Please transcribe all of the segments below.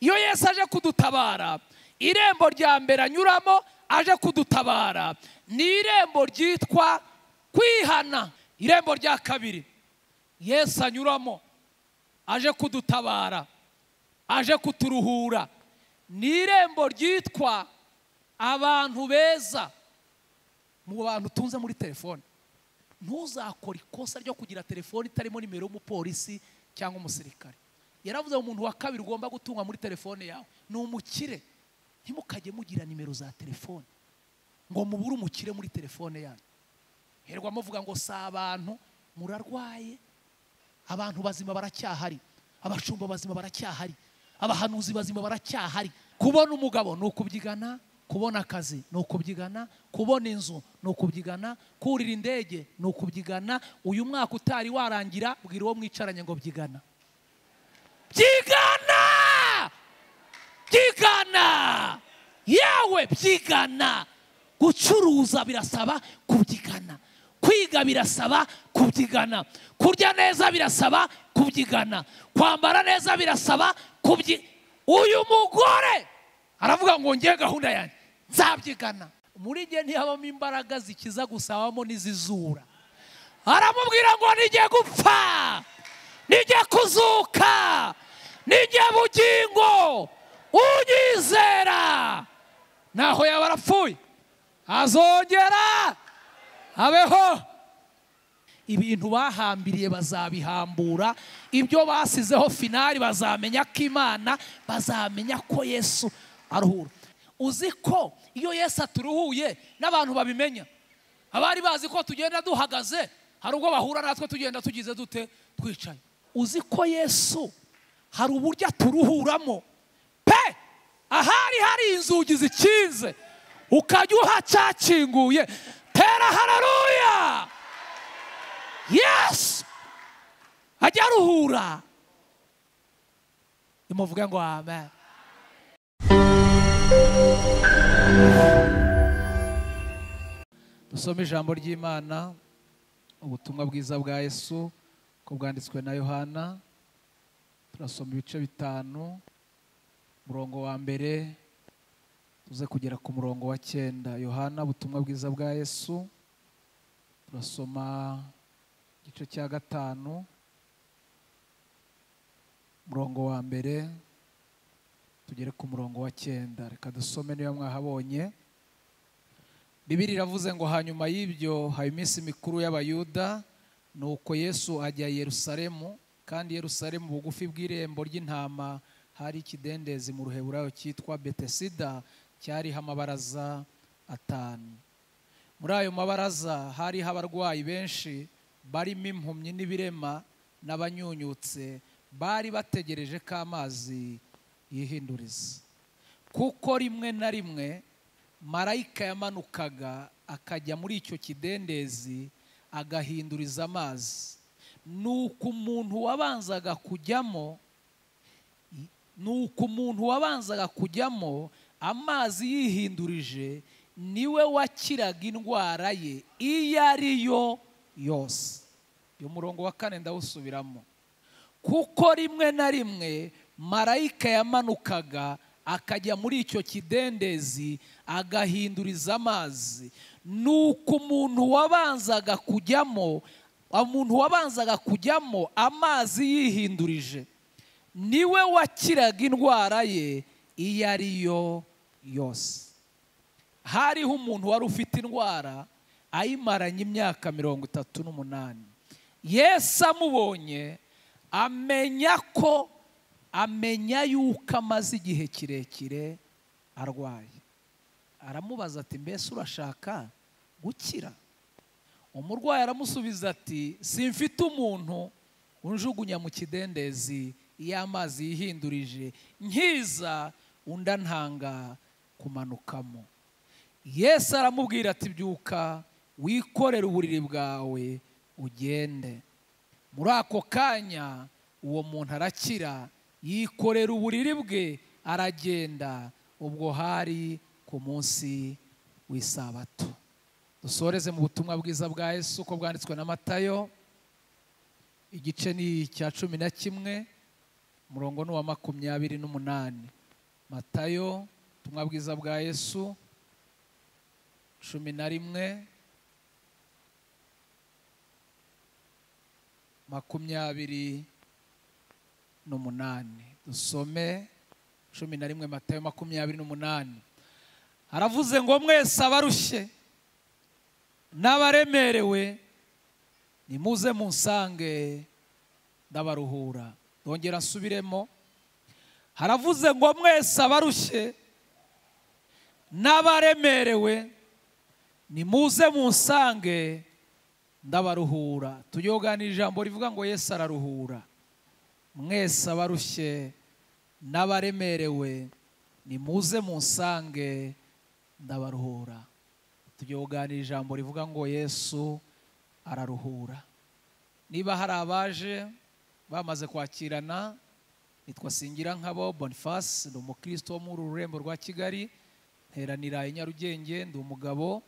Iyo Yesu aje kudutabara, irembo rya mbere anyuramo aje kudutabara ni irembo ryitwa kwihana. Irembo rya kabiri Yesu anyuramo aje kudutabara, aje kuturuhura, ni irembo ryitwa abantu beza. Mu bantu tunze muri telefone, ntuzakora ikosa ryo kugira telefone itarimo nimero y'umupolisi cyangwa umusirikare. Yaravuze umuntu wa kabiri ugomba gutunga muri telefone yawe ni umukire. Ntimukajye mugira nimero za telefone ngo mubure umukire muri telefone yanyu. Herwa muvuga ngo si abantu murarwaye, abantu bazima baracyahari, abashumba bazima baracyahari, abahanuzi bazima baracyahari. Kubona umugabo ni ukubyigana, kubona akazi ni ukubyigana, kubona inzu ni ukubyigana, kurira indege ni ukubyigana. Uyu mwaka utari warangira, bwira uwo mwicaranye ngo byigana. Byigana! Byigana! Yewe byigana! Gucuruza birasaba kubyigana, kwiga birasaba kubyigana, kurya neza birasaba kubyigana, kwambara neza birasaba kubyigana. Uyu mugore aravuga ngo ngiye gahunda yanjye nzabyigana. Muri nge ntihabamo imbaraga zikiza gusa, habamo n'izizura. Aramubwira ngo nijye gupfa, nijye kuzuka, nijye bugingo, unyizera naho yaba arapfuye azongera abeho. Ibintu bahambiriye bazabihambura, ibyo basizeho finali bazamenya ko Imana, bazamenya ko Yesu aruhura. Uzi ko iyo Yesu aturuhuye n'abantu babimenya. Abari bazi ko tugenda duhagaze, hari ubwo bahura natwe tugenda tugize dute, twicaye. Uzi ko Yesu hari uburyo aturuhuramo pe, ahari hari inzugi zikinze ukajya uhacakinguye. Tera haleluya! Yesu ajya aruhura. Nimuvuge ngo amen. Dusome ijambo ry'Imana, ubutumwa bwiza bwa Yesu ko bwanditswe na Yohana. Turasoma ibice 5, murongo wa mbere tuze kugera ku murongo wa 9. Yohana, ubutumwa bwiza bwa Yesu, turasoma igice cya 5, murongo wa mbere tugere ku murongo wa 9. Reka dusome niba mwahabonye. Bibiri iravuze ngo hanyuma y'ibyo haba iminsi mikuru y'Abayuda, nuko Yesu ajya Yerusalemu, kandi Yerusalemu bugufi bw'irembo ry'intama hari ikidendezi mu ruheburayo cyitwa Betesida, cyariho amabaraza 5. Muri ayo mabaraza hariho abarwayi benshi barimo impumyi n'ibirema n'abanyunyutse, bari bategereje ko amazi yihinduriza. Kuko rimwe na rimwe marayika yamanukaga akajya muri icyo kidendezi agahinduriza amazi. Nuko umuntu wabanzaga kujyamo amazi yihindurije niwe wakiraga indwara ye iyo ari yo yose. Uyu murongo wa 4 ndawusubiramo. Kuko rimwe na rimwe marayika yamanukaga akajya muri icyo kidendezi agahinduriza amazi. Nuko umuntu wabanzaga kujyamo amazi yihindurije niwe wakiraga indwara ye iyo ari yo yose. Hariho umuntu wari ufite indwara ayimaranye imyaka 38. Yesu amubonye amenya yuko amaze igihe kirekire arwaye. Aramubaza ati mbese urashaka gukira? Umurwayi aramusubiza ati simfite umuntu unjugunya mu kidendezi iyo amazi yihindurije, nkiza undi antanga kumanukamo. Yesu aramubwira ati byuka wikorere uburiri bwawe ugende. Muri ako kanya uwo muntu arakira, yikorera uburiri bwe aragenda. Ubwo hari ku munsi w'isabato. Dusoreze mu butumwa bwiza bwa Yesu ko bwanditswe na Matayo, igice ni icya 11, Umurongo ni uwa 28. Matayo, ubutumwa bwiza bwa Yesu 11 28. Dusome 11 Matayo 28. Haravuze ngo mwese abarushye n'abaremerewe nimuze munsange ndabaruhura. Ndongera nsubiremo. Haravuze ngo mwese abarushye n'abaremerewe nimuze munsange ndabaruhura. Tuyogana ijambo rivuga ngo Yesu araruhura. Mwese abarushye n'abaremerewe nimuze munsange ndabaruhura. Tuyogana ijambo rivuga ngo Yesu araruhura. Niba hari abaje bamaze kwakirana, nitwa Singirankabo Boniface, ndi umukristo wo muri rurembo rwa Kigali, nteranira i Nyarugenge, ndi umugabo,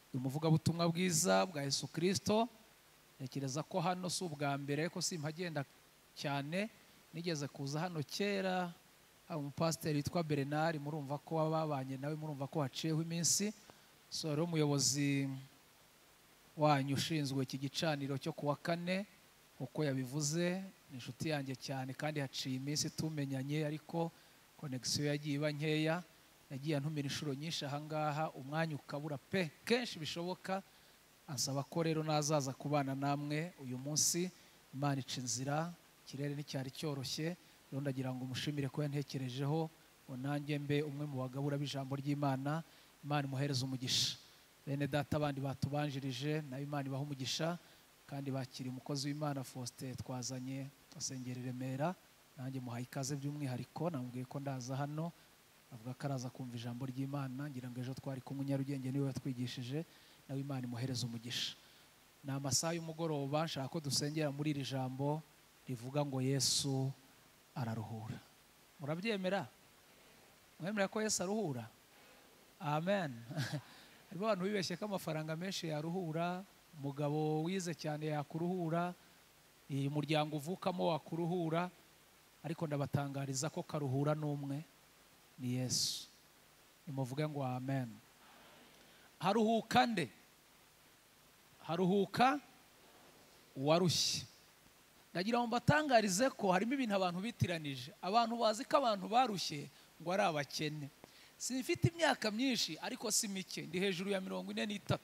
ndi umuvugabutumwa bwiza bwa Yesu Kristo. Ntekereza ko hano si ubwa mbere, ko simpagenda cyane, nigeze kuza hano kera, hari umupasiteri witwa Bernard, murumva ko babanye nawe, murumva ko haciyeho iminsi. So rero umuyobozi wanyu ushinzwe iki gicaniro cyo kuwa kane, uko yabivuze, ni inshuti yanjye cyane kandi haciye iminsi tumenyanye, ariko connection yagiye iba nkeya, yagiye antumira inshuro nyinshi ahangaha, umwanya ukabura pe kenshi bishoboka. Ansaba ko rero nazaza kubana namwe uyu munsi. Imana ica inzira, ikirere nticyari cyoroshye, rero ndagira ngo mushimire ko yantekerejeho ngo nanjye mbe umwe mu bagabura b'ijambo ry'Imana. Imana imuhereze umugisha. Bene data bandi batubanjirije nayo Imana ibaha umugisha, kandi bakiri umukozi w'Imana Faustin twazanye asengera i Remera, nanjye muhaye ikaze by'umwihariko, namubwiye ko ndaza hano, avuga ko araza kumva ijambo ry'Imana, ngira ngo ejo twari kumwe Nyarugenge niwe watwigishije, nawe Imana imuhereze umugisha. Ni amasaha y'umugoroba, nshaka ko dusengera muri iri jambo rivuga ngo Yesu araruhura. Murabyemera? Mwemera ko Yesu aruhura? Amen. Harimo abantu bibeshye ko amafaranga menshi yaruhura, umugabo wize cyane yakuruhura, umuryango uvukamo wakuruhura, ariko ndabatangariza ko karuhura n'umwe, ni Yesu. Nimuvuge ngo amen. Haruhuka nde? Haruhuka uwarushye. Ndagira ngo mbatangarize ko harimo ibintu abantu bitiranije. Abantu bazi ko abantu barushye ngo ari abakene. Simfite imyaka myinshi ariko si mike, ndi hejuru ya 43.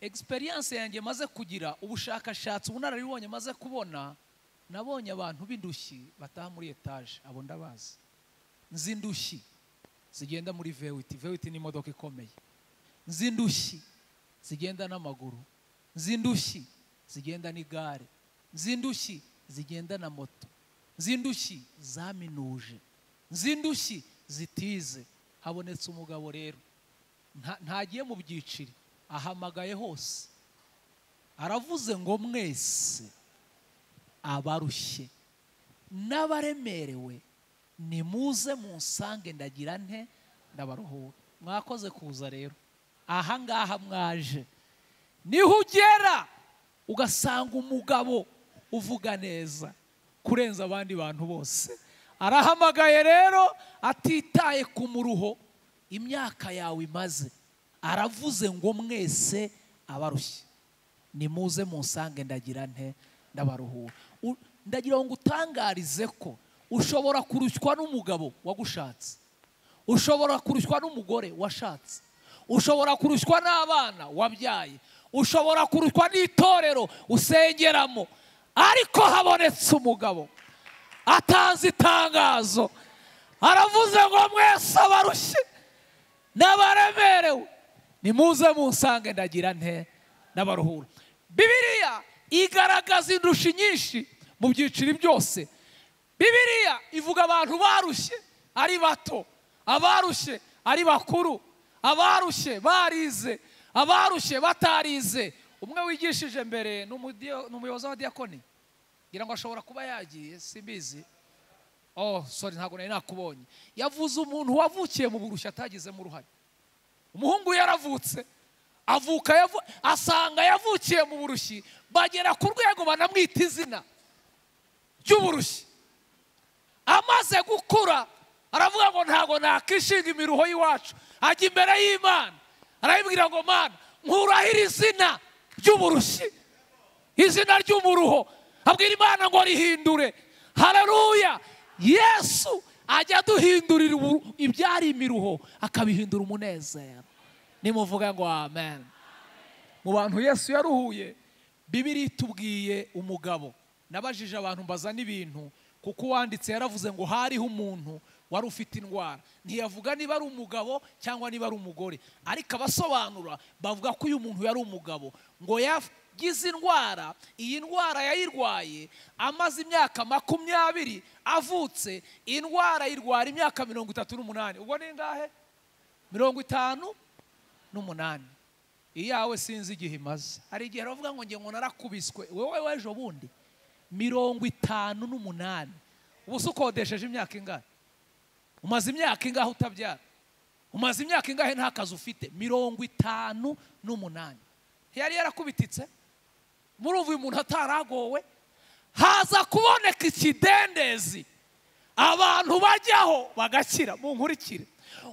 Experience yanjye maze kugira, ubushakashatsi, ubunararibonye maze kubona, nabonye abantu b'indushyi bataha muri etage, abo ndabazi. Nzi indushyi zigenda muri V8, V8 ni imodoka ikomeye. Nzi indushyi zigenda n'amaguru, nzi indushyi zigenda n'igare, nzi indushyi zigenda na moto, nzi indushyi zaminuje, nzi indushyi zitize. Habonetse umugabo rero ntagiye mu byiciri, ahamagaye hose, aravuze ngo mwese abarushye n'abaremerewe nimuze munsange ndagira nte ndabaruhura. Mwakoze kuza rero ahangaha mwaje, niho ugera ugasanga umugabo uvuga neza kurenza abandi bantu bose. Arahamagaye rero atitaye ku muruho imyaka yawe imaze, aravuze ngo mwese abarushye nimuze munsange ndagira nte ndabaruhura. Ndagira ngo utangarize ko ushobora kurushywa n'umugabo wagushatse, ushobora kurushywa n'umugore washatse, ushobora kurushywa n'abana wabyaye, ushobora kurushywa n'itorero usengeramo, ariko habonetse umugabo atanze itangazo, aravuze ngo mwese abarushye n'abaremerewe nimuze munsange ndagira nte ndabaruhura. Bibiliya igaragaza indushyi nyinshi mu byiciro byose. Bibiliya ivuga abantu barushye ari bato, abarushye ari bakuru, abarushye barize, abarushye batarize. Umwe wigishije mbere ni umuyobozi wa diakoni, ngira ngo ashobora kuba yagiye simbizi. Oh sorry, ntabwo nari nakubonye. Yavuze umuntu wavukiye mu burushya atagizemo uruhare. Umuhungu yaravutse, avuka asanga yavukiye mu burushyi, bagera ku rwego banamwita izina ry'uburushyi. Amaze gukura aravuga ngo ntago nakishinga imiruho y'iwacu, ajya imbere y'Imana arayibwira ngo Mana nkurahira izina ry'uburushyi, izina ry'umuruho, abwira Imana ngo rihindure. Haleluya! Yesu ajya aduhindurira ibyari imiruho akabihindura umunezero. Nimuvuga ngo amen. Mu bantu Yesu yaruhuye, Bibiliya itubwiye umugabo. Nabajije abantu mbaza n'ibintu, kuko uwanditse yaravuze ngo hariho umuntu wari ufite indwara, ntiyavuga niba ari umugabo cyangwa niba ari umugore, ariko abasobanura bavuga ko uyu muntu yari umugabo, ngo yagize indwara. Iyi ndwara yayirwaye amaze imyaka 20 avutse, indwara ayirwara imyaka 38. Ubwo ni ingahe? 58. Iyawe sinzi igihe imaze. Hari igihe bavuga ngo nge ngo narakubiswe, wowe w'ejo bundi 58. Ubu se ukodesheje imyaka ingahe? Umaze imyaka ingahe utabyara? Umaze imyaka ingahe nta kazi ufite? 58. Yari yarakubititse. Murumva uyu muntu ataragowe. Haza kuboneka ikidendezi abantu bajyaho bagakira. Munkurikire,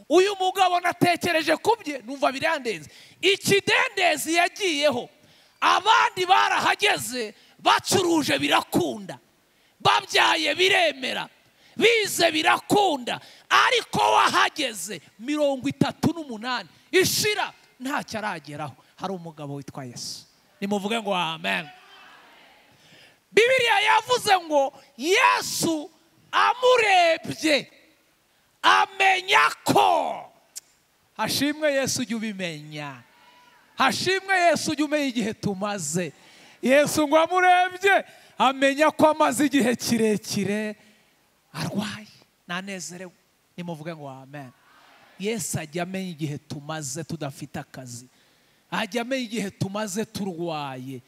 uyu mugabo natekereje kubye numva birandenze. Ikidendezi yagiyeho, abandi barahageze bacuruje birakunda, babyaye biremera, bize birakunda, ariko wahageze 38 ishira ntacyo arageraho. Hari umugabo witwa Yesu. Nimuvuge ngo amen. Bibiliya yavuze ngo Yesu amurebye amenya ko. Hashimwe Yesu ujya ubimenya. Hashimwe Yesu ujya umenya igihe tumaze. Yesu ngo amurebye amenya ko amaze igihe kirekire arwaye, nanezerewe. Nimuvuge ngo amen. Yesu ajya amenya igihe tumaze tudafite akazi, ajya amenya igihe tumaze turwaye.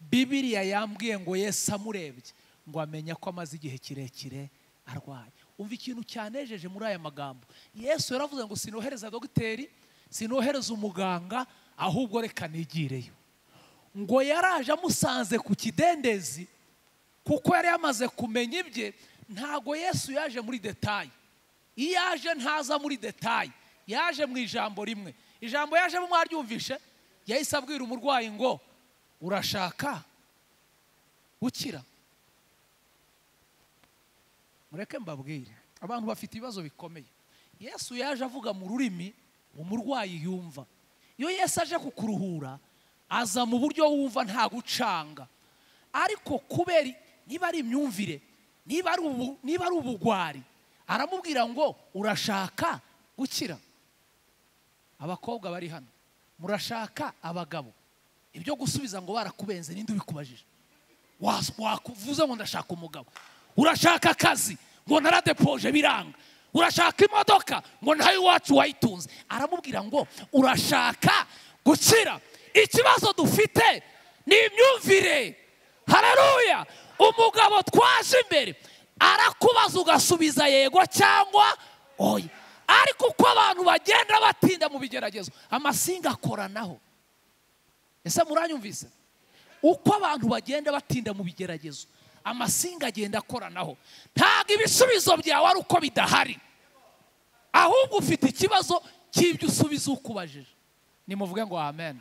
Bibiliya yambwiye ngo Yesu amurebye ngo amenya ko amaze igihe kirekire arwaye. Umva ikintu cyanejeje muri aya magambo. Yesu yaravuze ngo sinohereza dogiteri, sinohereza umuganga, ahubwo reka nigireyo. Ngo yaraje amusanze ku kidendezi, kuko yari yamaze kumenya ibye. Ntago Yesu yaje muri detail. Iyo yaje ntaza muri detail, yaje mu ijambo rimwe. Ijambo yaje mwaryumvishe, yahise abwira umurwayi ngo urashaka gukira? Mureke mbabwire, abantu bafite ibibazo bikomeye. Yesu yaje avuga mu rurimi umurwayi yumva. Iyo Yesu aje kukuruhura aza mu buryo wumva nta gucanga, ariko kubera niba ari imyumvire, niba ari ubugwari, aramubwira ngo urashaka gukira? Abakobwa bari hano murashaka abagabo? Ibyo gusubiza ngo barakubenze ninde ubikubajije? Wakuvuze ngo ndashaka umugabo. Urashaka akazi ngo naradepoje biranga. Urashaka imodoka ngo ntayo iwacu wayitunze. Aramubwira ngo urashaka gukira? Ikibazo dufite ni imyumvire. Haleluya! Umugabo twaje imbere arakubaza ugasubiza yego cyangwa oya. Ariko uko abantu bagenda batinda mu bigeragezo, amasinga akoranaho. Ese muranyumvise? Uko abantu bagenda batinda mu bigeragezo, amasinga agenda akoranaho. Ntabwo ibisubizo byawe ari uko bidahari, ahubwo ufite ikibazo cy'ibyo usubiza ukubajije. Nimuvuge ngo amen.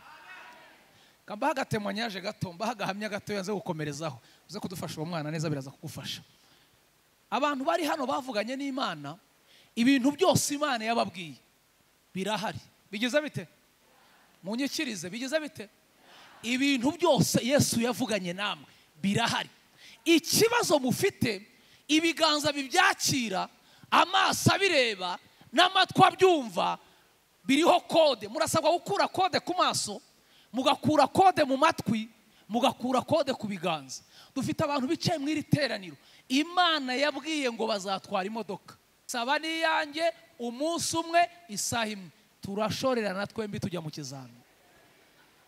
Mbaha agatemanyaje gato, mbaha agahamya gato yanze gukomerezaho. Uze kudufasha uwo mwana neza, biraza kugufasha. Abantu bari hano bavuganye n'Imana, ibintu byose Imana yababwiye birahari. Bigeze bite? Munyikirize, bigeze bite? Ibintu byose Yesu yavuganye namwe birahari. Ikibazo mufite, ibiganza bibyakira, amaso abireba, n'amatwi abyumva, biriho kode. Murasabwa gukura kode ku maso, mugakura kode mu matwi, mugakura kode ku biganza. Dufite abantu bicaye mu iri teraniro, Imana yabwiye ngo bazatwara imodoka. Saba niyanjye umunsi umwe isaha imwe, turashorerana twembi tujya mu kizami.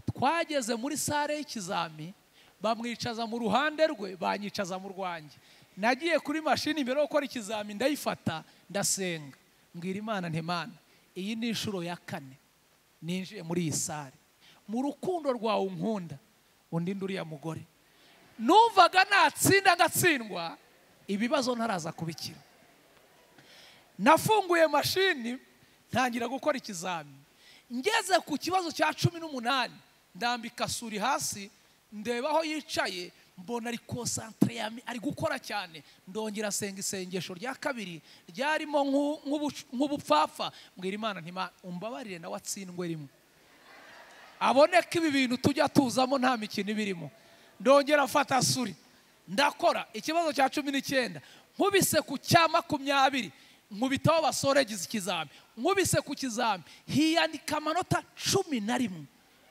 Twageze muri sare y'ikizami, bamwicaza mu ruhande rwe, banyicaza mu rwanjye. Nagiye kuri mashini mbere yo gukora ikizami, ndayifata ndasenga, mbwira Imana nti Mana, iyi ni inshuro ya 4 ninjiye muri iyi sare, mu rukundo rwawe unkunda undi nduriya mugore. Numvaga natsinda ngatsindwa, ibibazo ntaraza kubikira. Nafunguye mashini ntangira gukora ikizami, ngeze ku kibazo cya 18 ndambika suri hasi, ndeba aho yicaye, mbona ari concentré, ari gukora cyane. Ndongera nsenga isengesho rya kabiri ryarimo nk'ubupfapfa, mbwira Imana nti umbabarire nawe atsindwe rimwe, aboneka ibi bintu tujya tuzamo nta mikino ibirimo. Ndongera mfata suri ndakora ikibazo cya 19, nkubise ku cya 20, nkubitaho basoregize ikizami, nkubise ku kizami hiyandika amanota 11,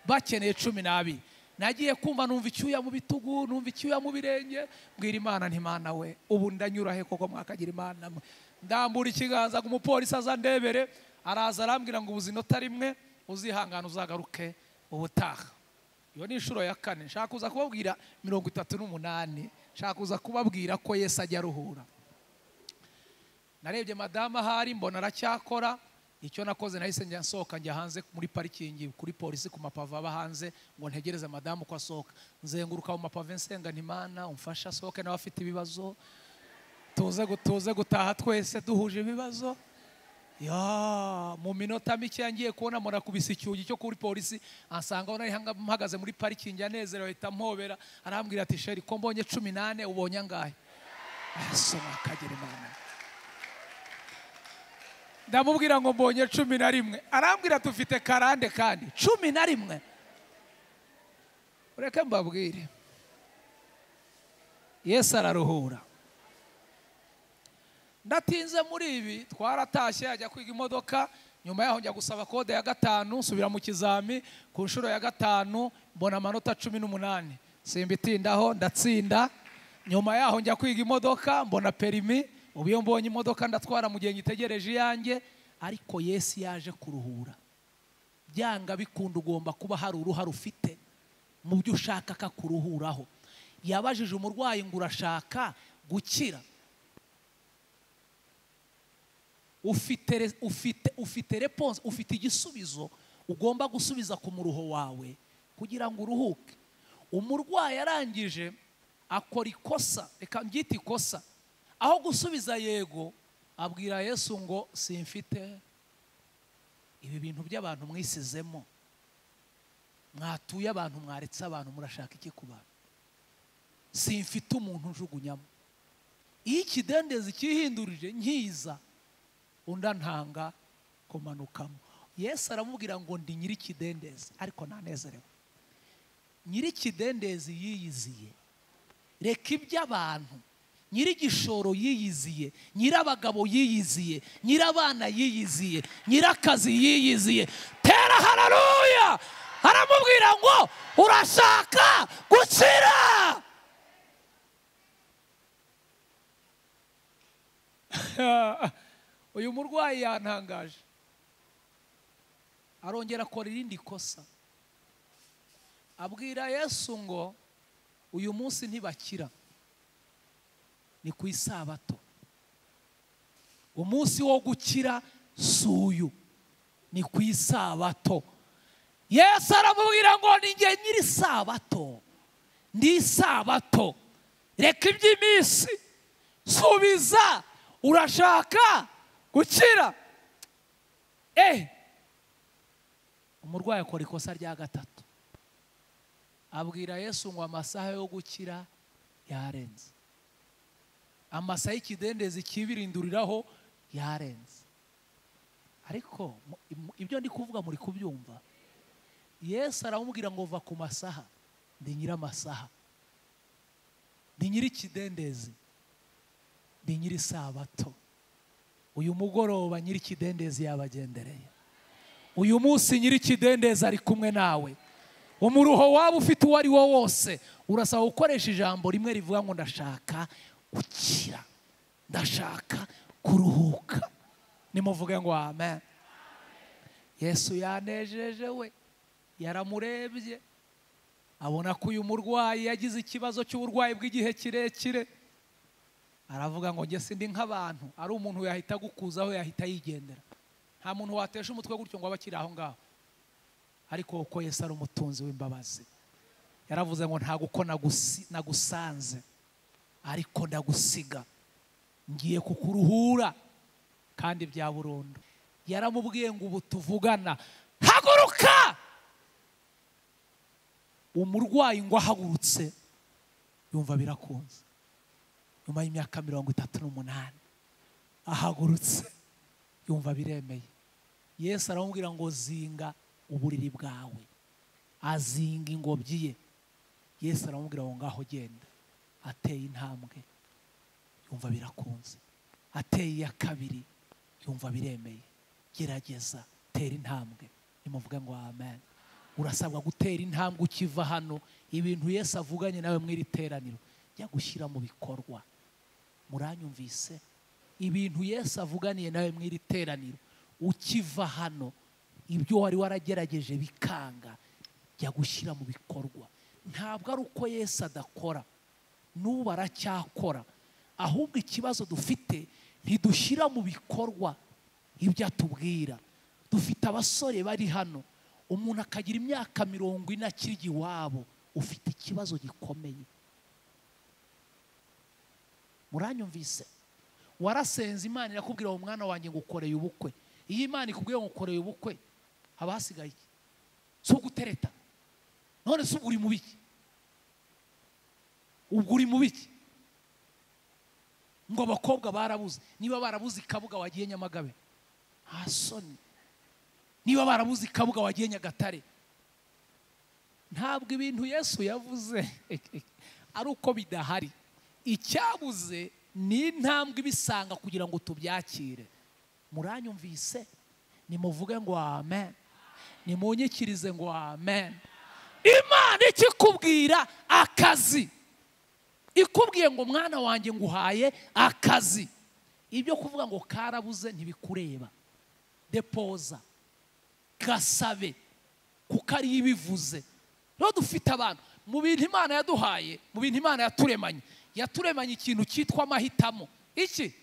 bakeneye 12. Nagiye kumva numva icyuya mu bitugu, numva icyuya mu birenge, mbwira Imana nti Mana we, ubu ndanyura he koko mwakagira Imana mwe. Ndambura ikiganza ngo umupolisi azandebere, araza arambwira ngo ubuze inota rimwe, uzihangana uzagaruke ubutaha. Iyo ni inshuro ya 4. Nshaka kuza kubabwira 38, nshaka kuza kubabwira ko Yesu ajya aruhura. Narebye madama ahari mbona aracyakora. Icyo nakoze nahise njya nsohoka njya hanze muri parikingi kuri polisi ku mapave aba hanze, ngo ntegereze madamu ko asohoka. Nzenguruka mu mapave nsenga nti Mana umfashe asohoke nawe afite ibibazo, tuze gutaha twese duhuje ibibazo. Ya mu minota mike ngiye kubona mbona kubisa icyugi cyo kuri polisi, ansanga aho nari mpagaze muri parikingi anezerewe, ahita mpobera arambwira ati sheri ko mbonye 18 ubonye angahe? Asoma akagera Imana. Ndamubwira ngo mbonye 11, arambwira tufite karande kandi 11. Ureke mbabwire, Yesu araruhura. Ndatinze muri ibi, twaratashye ajya kwiga imodoka, nyuma yaho njya gusaba kode ya 5, nsubira mu kizami ku nshuro ya 5 mbona amanota 18, simbitindaho ndatsinda. Nyuma yaho njya kwiga imodoka mbona perimi, ubu iyo mbonye imodoka ndatwara mu gihe ngitegereje iyanjye. Ariko Yesu yaje kuruhura. Byanga bikunda ugomba kuba hari uruhare ufite mu byo ushaka akakuruhuraho. Yabajije umurwayi ngo urashaka gukira? Ufite response, ufite igisubizo ugomba gusubiza ku muruho wawe kugira ngo uruhuke. Umurwayi arangije akora ikosa, reka mbyite ikosa, aho gusubiza yego abwira Yesu ngo simfite ibi bintu by'abantu mwisizemo, mwatuye abantu, mwaretse abantu, murashaka iki ku bantu? Simfite umuntu njugunyamo. Iyo ikidendezi cyihindurije nkiza undi ntanga kumanukamo. Yesu aramubwira ngo ndi nyiri ikidendezi, ariko nanezerewe. Nyiri ikidendezi yiyiziye, reka iby'abantu. Nyiri igishoro yiyiziye, nyirabagabo yiyiziye, nyirabana yiyiziye, nyirakazi yiyiziye. Tera haleluya! Aramubwira ngo urashaka gukira? Uyu murwayi yantangaje, arongera akora irindi kosa, abwira Yesu ngo uyu munsi ntibakira, ni ku isabato, umunsi wo gukira si uyu, ni ku isabato. Yesu aramubwira ngo ni njye nyiri sabato, ndi isabato, reka iby'iminsi, subiza urashaka gukira? Umurwayi akora ikosa rya 3, abwira Yesu ngo amasaha yo gukira yarenze, amasaha y'ikidendezi kibirinduriraho yarenze. Ariko ibyo ndi kuvuga muri kubyumva. Yesu aramubwira ngo va ku masaha, ndi nyir'amasaha, ndi nyir'ikidendezi, ndi nyir'isabato. Uyu mugoroba nyir'ikidendezi yabagendereye, uyu munsi nyir'ikidendezi ari kumwe nawe. Umuruho waba ufite uwo ari wo wose, urasaba gukoresha ijambo rimwe rivuga ngo ndashaka gukira, ndashaka kuruhuka. Nimuvuge ngo amen. Yesu yanejeje we, yaramurebye abona ko uyu murwayi yagize ikibazo cy'uburwayi bw'igihe kirekire, aravuga ngo njye sindi nk'abantu. Ari umuntu yahita gukuzaho yahita yigendera, nta muntu watesha umutwe gutyo ngo abe akiri aho ngaho. Ariko uko Yesu ari umutunzi w'imbabazi, yaravuze ngo ntago uko nagusanze ariko ndagusiga, ngiye kukuruhura. kandi bya burundu. Yaramubwiye ngo ubu tuvugana haguruka. Umurwayi ngo ahagurutse yumva birakunze. Nyuma y'imyaka 38 ahagurutse yumva biremeye. Yesu aramubwira ngo zinga uburiri bwawe. Azinga ingobyi ye. Yesu aramubwira ngo ngaho genda. Ateye intambwe yumva birakunze. Ateye iya kabiri yumva biremeye. Gerageza, tera intambwe. Nimuvuge ngo amen. Urasabwa gutera intambwe ukiva hano. Ibintu Yesu avuganye nawe mu iri teraniro jya gushyira mu bikorwa. Muranyumvise? Ibintu Yesu avuganiye nawe mu iri teraniro ukiva hano, ibyo wari waragerageje bikanga, jya gushyira mu bikorwa. Ntabwo ari uko Yesu adakora, n'ubu aracyakora, ahubwo ikibazo dufite ntidushyira mu bikorwa ibyo atubwira. Dufite abasore bari hano, umuntu akagira imyaka 40 akiri iwabo, ufite ikibazo gikomeye. Muranyumvise? Warasenze Imana irakubwira ngo mwana wanjye ngukoreye ubukwe. Iyo Imana ikubwiye ngo ukoreye ubukwe, haba hasigaye iki? Si ugutereta. None se uri mu biki? Ubwo uri mu biki? Ngo abakobwa barabuze. Niba barabuze Kabuga wagiye Nyamagabe, nta soni. Niba barabuze Kabuga wagiye Nyagatare. Ntabwo ibintu Yesu yavuze ari uko bidahari. Icyabuze ni intambwe ibisanga kugira ngo tubyakire. Muranyumvise? Nimuvuge ngo amen. Nimunyikirize ngo amen. Imana ikikubwira akazi, ikubwiye ngo mwana wanjye nguhaye akazi, ibyo kuvuga ngo karabuze ntibikureba. Depoza, gasabe, kuko ari ibivuze. Rero dufite abantu mu bintu Imana yaduhaye, mu bintu Imana yaturemanye, yaturemanye ikintu cyitwa amahitamo. Iki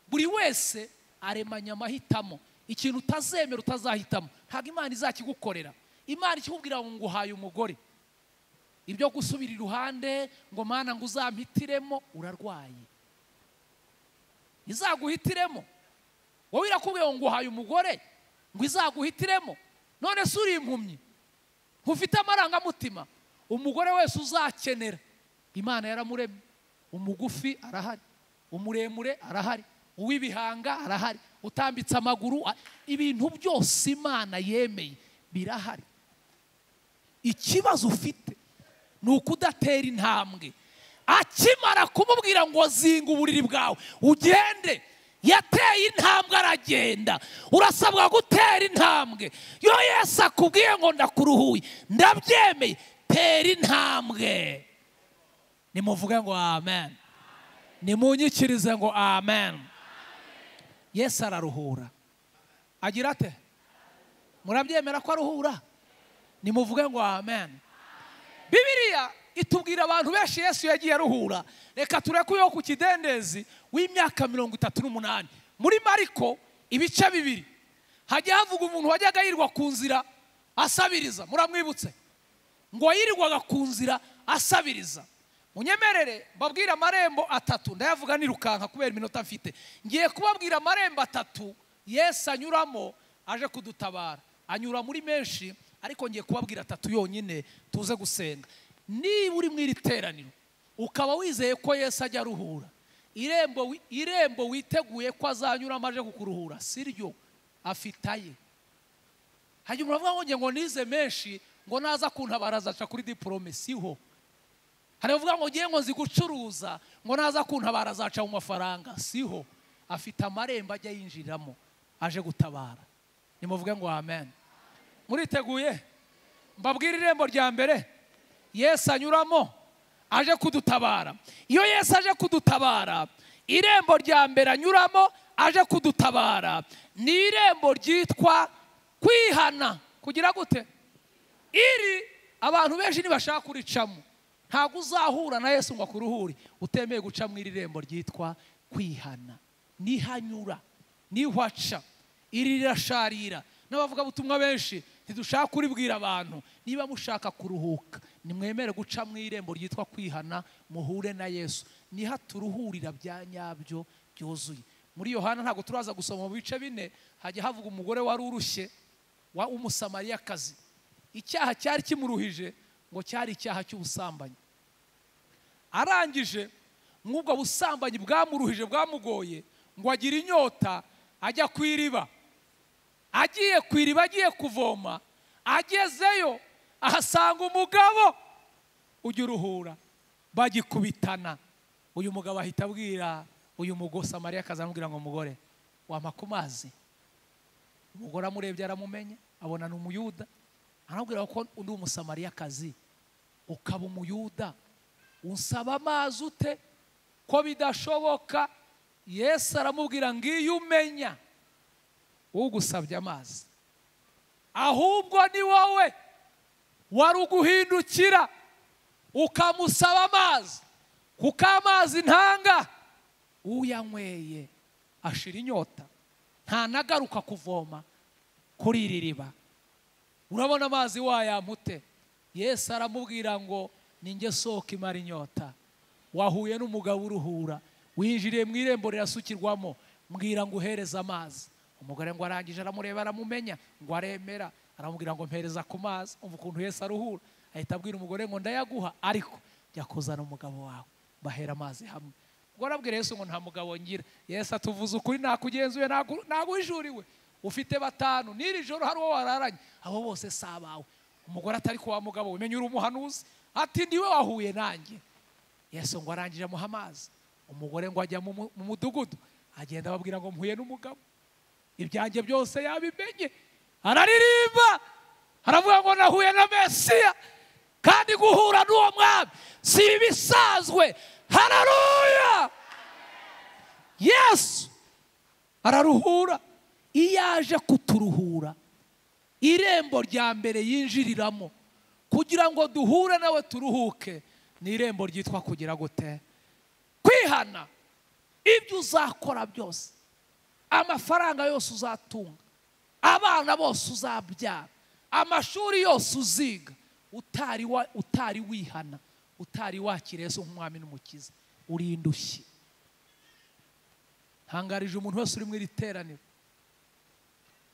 buri wese aremanya amahitamo. Ikintu utazemera utazahitamo, ntabwo Imana izakigukorera. Imana ikikubwira ngo nguhaye umugore, ibyo gusubira iruhande ngo mana ngo uzampitiremo, urarwaye. Izaguhitiremo. Wowe irakubwiye ngo nguhaye umugore ngo izaguhitiremo, none se uri impumyi, ntufite amarangamutima. Umugore wese uzakenera, Imana yaramuremye. Umugufi arahari, umuremure arahari, uw'ibihanga arahari, utambitse amaguru, ibintu byose Imana yemeye birahari. Ikibazo ufite ni ukudatera intambwe. Akimara kumubwira ngo zinga uburiri bwawe ugende, yateye intambwe aragenda. Urasabwa gutera intambwe. Iyo Yesu akubwiye ngo ndakuruhuye, ndabyemeye, tera intambwe. Nimuvuge ngo amen. Nimunyikirize ngo amen. Yesu araruhura. Agira ate? Murabyemera ko aruhura? Nimuvuge ngo amen. Bibiliya itubwira abantu benshi Yesu yagiye aruhura. Reka tureke uyo ku kidendezi w'imyaka 38. Muri Mariko ibice 2 hajya havuga umuntu wajyaga yirwa ku nzira asabiriza. Muramwibutse? Ngo yirirwaga ku nzira asabiriza. Munyemerere mbabwira amarembo atatu, ndayavuga nirukanka kubera iminota mfite. Ngiye kubabwira amarembo atatu Yesu anyuramo aje kudutabara. Anyura muri menshi, ariko ngiye kubabwira atatu yonyine tuze gusenga. Niba uri mu iri teraniro ukaba wizeye ko Yesu ajya aruhura, irembo witeguye ko azanyuramo aje kukuruhura siryo, afitaye. Hanyuma uravuga ngo nize menshi ngo naza kuntabara azaca kuri diplome, siho. Hari uvuga ngo ngiye ngo nzi gucuruza ngo naza kuntabara azaca mu mafaranga, siho. Afite amarembo ajya yinjiriramo aje gutabara. Nimuvuge ngo amen. Muriteguye? Mbabwire irembo rya mbere Yesu anyuramo aje kudutabara. Iyo Yesu aje kudutabara, irembo rya mbere anyuramo aje kudutabara ni irembo ryitwa kwihana. Kugira gute? Iri abantu benshi ntibashaka kuricamo. Ntabwo uzahura na Yesu ngo akuruhure utemeye guca mu iri rembo ryitwa kwihana. Nihanyura, nihwaca, iri rirasharira. N'abavuga butumwa benshi ntidushaka kuribwira abantu. Niba mushaka kuruhuka, nimwemere guca mu irembo ryitwa kwihana, muhure na Yesu. Niha turuhurira bya nyabyo byuzuye. Muri Yohana ntabwo turaza gusoma mu bice 4, hajya havuga umugore wari urushye wa umusamariyakazi. Icyaha cyari kimuruhije ngo cyari icyaha cy'ubusambanyi. Arangije mw'ubwo busambanyi bwamuruhije bwamugoye, ngo agira inyota ajya ku iriba. Agiye ku iriba agiye kuvoma, agezeyo ahasanga umugabo ujya uruhura, bagikubitana. Uyu mugabo ahita abwira uyu musamariyakazi, aramubwira ngo mugore wampa ku mazi. Umugore amurebye aramumenya, abona ni umuyuda, aramubwira ko undi umusamariyakazi, ukaba umuyuda unsaba amazi ute ko bidashoboka? Yesu aramubwira ngo iyo umenya ugusabye amazi, ahubwo ni wowe wari uguhindukira ukamusaba amazi, kuko amazi ntanga uyanyweye ashira inyota, ntanagaruka kuvoma kuri iri riba. Urabona amazi wayampute? Yesu aramubwira ngo ninjye soko imara inyota. Wahuye n'umugabo uruhura, winjiriye mu irembo rirasukirwamo, mbwira ngo uhereze amazi. Umugore ngo arangije aramureba aramumenya, ngo aremera, aramubwira ngo mpereza ku mazi. Umva ukuntu Yesu aruhura. Ahita abwira umugore ngo ndayaguha, ariko jya kuzana umugabo wawe bahera amazi hamwe. Ubwo arabwira Yesu ngo nta mugabo ngira. Yesu atuvuze ukuri, nakugenzuye, naguhishuriwe, ufite 5, n'iri joro hari uwo wararanye, abo bose si abawe. Umugore atari kwa mugabo we, menya uri umuhanuzi, ati niwe wahuye nanjye. Yesu ngo arangije amuha amazi. Umugore ngo ajya mu mudugudu, agenda ababwira ngo mpuye n'umugabo, ibyanjye byose yabimenye. Araririmba aravuga ngo nahuye na Mesiya, kandi guhura n'uwo mwami si ibisanzwe. Haleluya! Yesu araruhura. Iyo aje kuturuhura, irembo rya mbere yinjiriramo kugira ngo duhure nawe turuhuke ni irembo ryitwa kugira gute? Kwihana. Ibyo uzakora byose, amafaranga yose uzatunga, abana bose uzabyara, amashuri yose uziga, utari wihana, utari wakira Yesu nk'umwami n'umukiza, uri indushyi. Ntangarije umuntu wese uri mu iri teraniro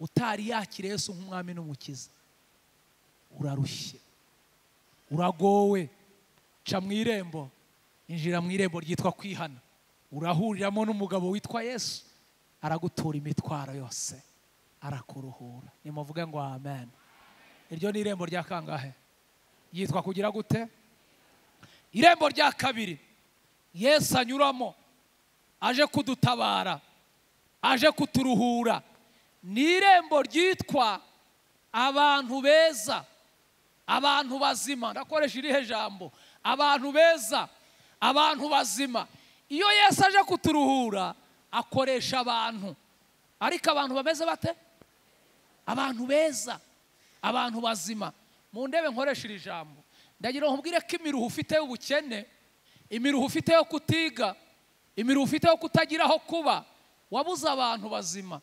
utari yakira Yesu nk'umwami n'umukiza, urarushye, uragowe. Ca mu irembo, injira mu irembo ryitwa kwihana, urahuriramo n'umugabo witwa Yesu, aragutura imitwaro yose, arakuruhura. Nimuvuge ngo amen. Iryo ni irembo rya kangahe? Yitwa kugira gute? Irembo rya kabiri Yesu anyuramo aje kudutabara, aje kuturuhura, ni irembo ryitwa abantu beza, abantu bazima. Ndakoresha irihe jambo? Abantu beza, abantu bazima. Iyo Yesu aje kuturuhura akoresha abantu, ariko abantu bameze bate? Abantu beza, abantu bazima. Mu ndebe nkoresha iri jambo, ndagira ngo nkubwire ko imiruho ufite y'ubukene, imiruho ufite yo kutiga, imiruho ufite yo kutagira aho kuba, wabuze abantu bazima.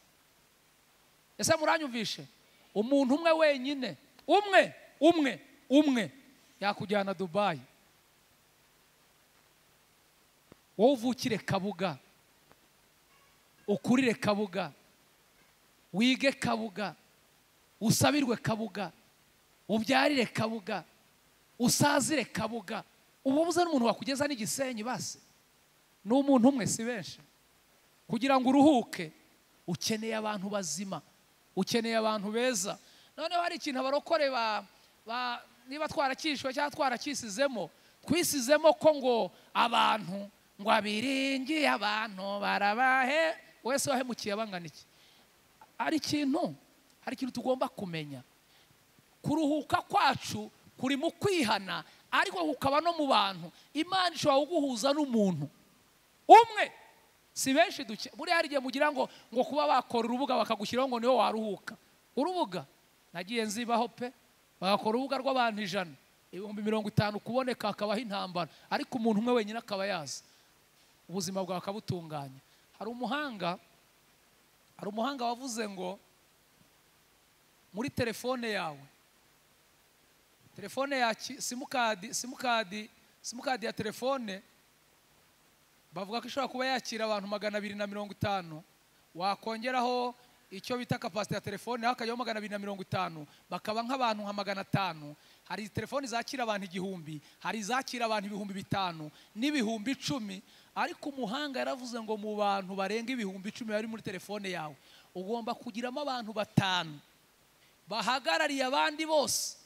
Ese muranyumvishe? Umuntu umwe wenyine, umwe umwe umwe yakujyana Dubai. Wowe uvukire Kabuga, ukurire Kabuga, wige Kabuga, usabirwe Kabuga, ubyarire Kabuga, usazire Kabuga, ububuze n'umuntu wakugeza n'igisenyi basi. Ni umuntu umwe, si benshi. Kugira ngo uruhuke ukeneye abantu bazima, ukeneye abantu beza. Noneho hari ikintu abarokore niba twarakishwe cyangwa twarakisizemo, twisizemo ko ngo abantu ngo abiringiye abantu barabahe, wese wahemukiye abangana iki? Hari ikintu tugomba kumenya. Kuruhuka kwacu kuri mu kwihana, ariko kukaba no mu bantu. Imana ishobora kuguhuza n'umuntu umwe, si benshi duke. Buriya hari igihe mugira ngo kuba bakora urubuga bakagushyiraho ngo niho waruhuka. Urubuga nagiye nzibaho pe, bagakora urubuga rw'abantu 100, 50,000 kuboneka hakabaho intambara, ariko umuntu umwe wenyine akaba yaza ubuzima bwawe akabutunganya. Hari umuhanga wavuze ngo muri telefone yawe, telefone ya simukadi ya telefone Bavuga ko ishobora kuba yakira abantu 250, wakongeraho icyo bita capacity ya telefone hakajyaho 250, bakaba nk'abantu nka 500. Hari telefoni zakira abantu 1000, hari zakira abantu 5000 n'10,000. Ariko umuhanga yaravuze ngo mu bantu barenga 10,000 bari muri telefone yawe ugomba kugiramo abantu 5 bahagarariye abandi bose.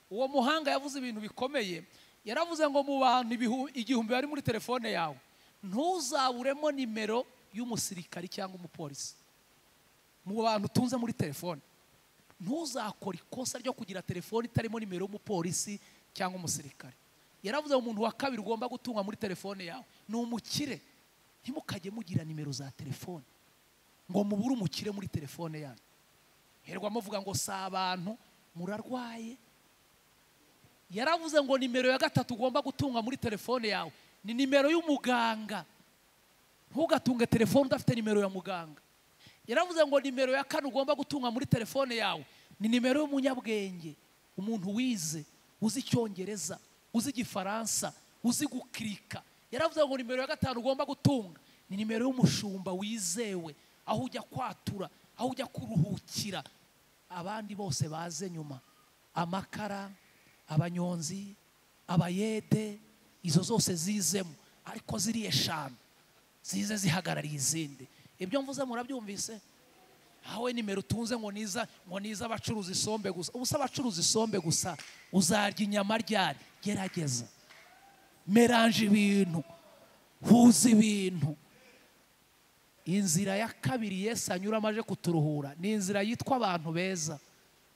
Uwo muhanga yavuze ibintu bikomeye. Yaravuze ngo mu bantu 1000 bari muri telefone yawe ntuzaburemo nimero y'umusirikari cyangwa umupolisi. Mu bantu utunze muri telefone ntuzakora ikosa ryo kugira telefone itarimo nimero y'umupolisi cyangwa umusirikari. Yaravuze ngo umuntu wa kabiri ugomba gutunga muri telefone yawe ni umukire. Ntimukajye mugira nimero za telefone ngo mubure umukire muri telefone yanyu. Herwa muvuga ngo si abantu murarwaye. Yaravuze ngo nimero ya gatatu ugomba gutunga muri telefone yawe ni nimero y'umuganga. Ntugatunge telefone udafite nimero ya muganga. Yaravuze ngo nimero ya kane ugomba gutunga muri telefone yawe ni nimero y'umunyabwenge, umuntu wize, uzi Icyongereza, uzi Igifaransa, uzi gukirika. Yaravuze ngo nimero ya gatanu ugomba gutunga ni nimero y'umushumba wizewe, aho ujya kwatura, aho ujya kuruhukira. Abandi bose baze nyuma, amakara, abanyonzi, abayede, izo zose zizemo, ariko ziri 5 zize zihagarariye izindi. Ibyo mvuze murabyumvise? Aho nimero utunze ngo niza abacuruza isombe gusa. Ubusa abacuruza isombe gusa uzarya inyama ryari? Gerageza merange ibintu, huza ibintu. Inzira ya kabiri Yesu anyuramo aje kuturuhura ni inzira yitwa abantu beza.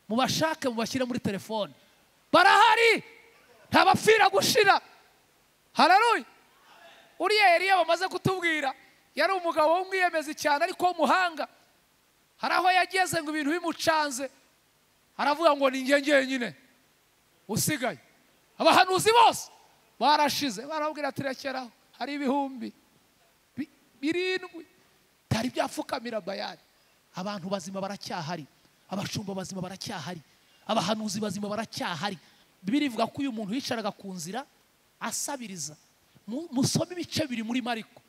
Mubashake, mubashyire muri telefone, barahari, ntabapfira gushira. Haleluya. Uriya Eliya bamaze kutubwira yari umugabo w'umwiyemezi cyane ariko w'umuhanga. Hari aho yageze ngo ibintu bimucanze aravuga ngo ni njye njyenyine usigaye, abahanuzi bose barashize. Barabwira ati rekeraho, hari 7,000 tari byapfukamira Bayali. Abantu bazima baracyahari, abashumba bazima baracyahari, abahanuzi bazima baracyahari. Bibiliya ivuga ko uyu muntu yicaraga ku nzira asabiriza. Musome ibice biri muri Mariko.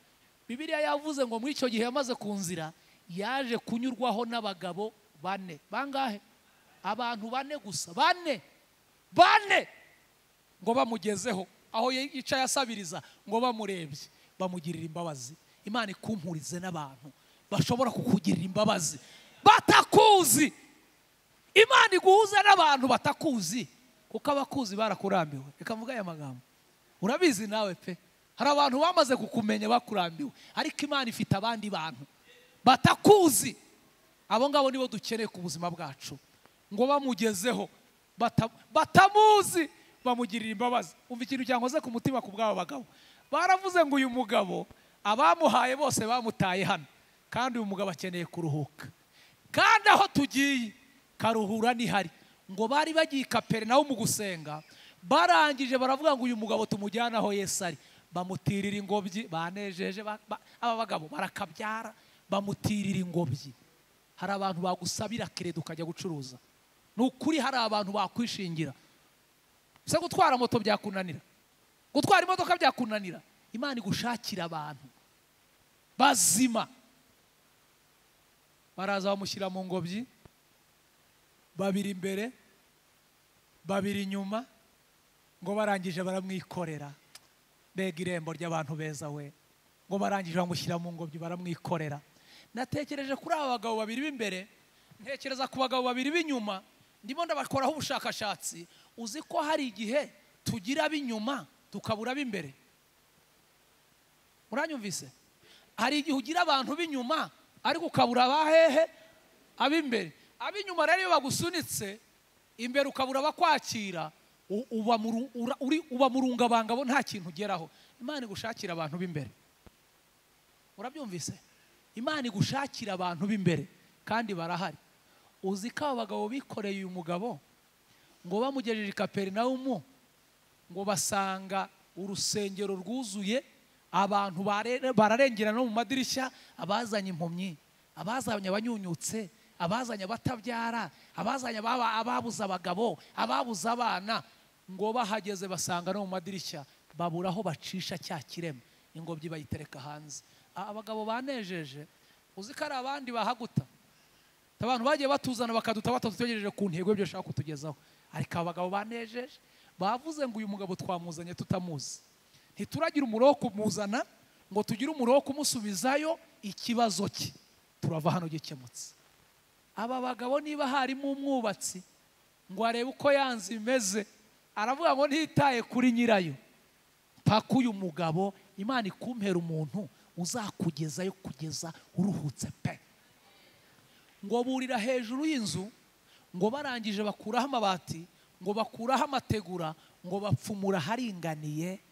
Bibiliya yavuze ngo muri icyo gihe yamaze ku nzira yaje kunyurwaho n'abagabo 4. Bangahe? Abantu 4 gusa, 4 ngo bamugezeho aho yicaye asabiriza, ngo bamurebye bamugirira imbabazi. Imana ikumpurize n'abantu bashobora kukugirira imbabazi batakuzi. Imana iguhuza n'abantu batakuzi, kuko abakuzi barakurambiwe. Reka mvuge aya magambo, urabizi nawe pe. Hari abantu bamaze kukumenya bakurambiwe, ariko Imana ifite abandi bantu batakuzi. Abo ngabo nibo dukeneye ku buzima bwacu. Ngo bamugezeho batamuzi bamugirira imbabazi. Umva ikintu cyankoze ku mutima ku bw'aba bagabo. Baravuze ngo uyu mugabo abamuhaye bose bamutaye hano, kandi uyu mugabo akeneye kuruhuka, kandi aho tugiye karuhura nihari. Ngo bari bagiye i Kaperinawumu mu gusenga, barangije baravuga ngo uyu mugabo tumujyana aho Yesu ari. Bamutirira ingobyi, banejeje aba bagabo barakabyara, bamutirira ingobyi. Hari abantu bagusabira kereda ukajya gucuruza. Ni ukuri hari abantu bakwishingira. Se gutwara moto byakunanira, gutwara imodoka byakunanira, Imana igushakira abantu bazima. Baraza bamushyira mu ngobyi, 2 imbere, 2 inyuma, ngo barangije baramwikorera. Mbega irembo ry'abantu beza we. Ngo barangije bamushyira mu ngobyi baramwikorera. Natekereje kuri aba bagabo 2 b'imbere, ntekereza ku bagabo 2 b'inyuma. Ndimo ndabakoraho ubushakashatsi. Uzi ko hari igihe tugira ab'inyuma tukabura ab'imbere? Muranyumvise? Hari igihe ugira abantu b'inyuma ariko ukabura abahehe ab'imbere. Ab'inyuma rero iyo bagusunitse imbere ukabura abakwakira, uba murungabangabo, nta kintu ugeraho. Imana igushakira abantu b'imbere. Urabyumvise? Imana igushakira abantu b'imbere kandi barahari. Uzi ko aba bagabo bikoreye uyu mugabo ngo bamugejeje i Kaperinawumu, ngo basanga urusengero rwuzuye, abantu bararengera no mu madirishya, abazanye impumyi, abazanye abanyunyutse, abazanye abatabyara, abazanye ababuze abagabo, ababuze abana. Ngo bahageze basanga no mu madirishya, babura aho bacisha cya kirema. Ingobyi bayitereka hanze. Abagabo banejeje, uzi ko ari abandi bahaguta. Abantu bagiye batuzana bakaduta batatugejeje ku ntego y'ibyo bashaka kutugezaho. Ariko abagabo banejeje bavuze ngo uyu mugabo twamuzanye tutamuzi, ntituragira umuro wo kumuzana ngo tugire umuro wo kumusubizayo ikibazo cye, turava hano gikemutse. Aba bagabo niba harimo umwubatsi ngo arebe uko yanze imeze, aravuga ngo ntitaye kuri nyirayo, paka uyu mugabo Imana ikumpera umuntu uzakugezayo kugeza uruhutse pe. Ngo burira hejuru y'inzu, ngo barangije bakuraho amabati, ngo bakuraho amategura, ngo bapfumura haringaniye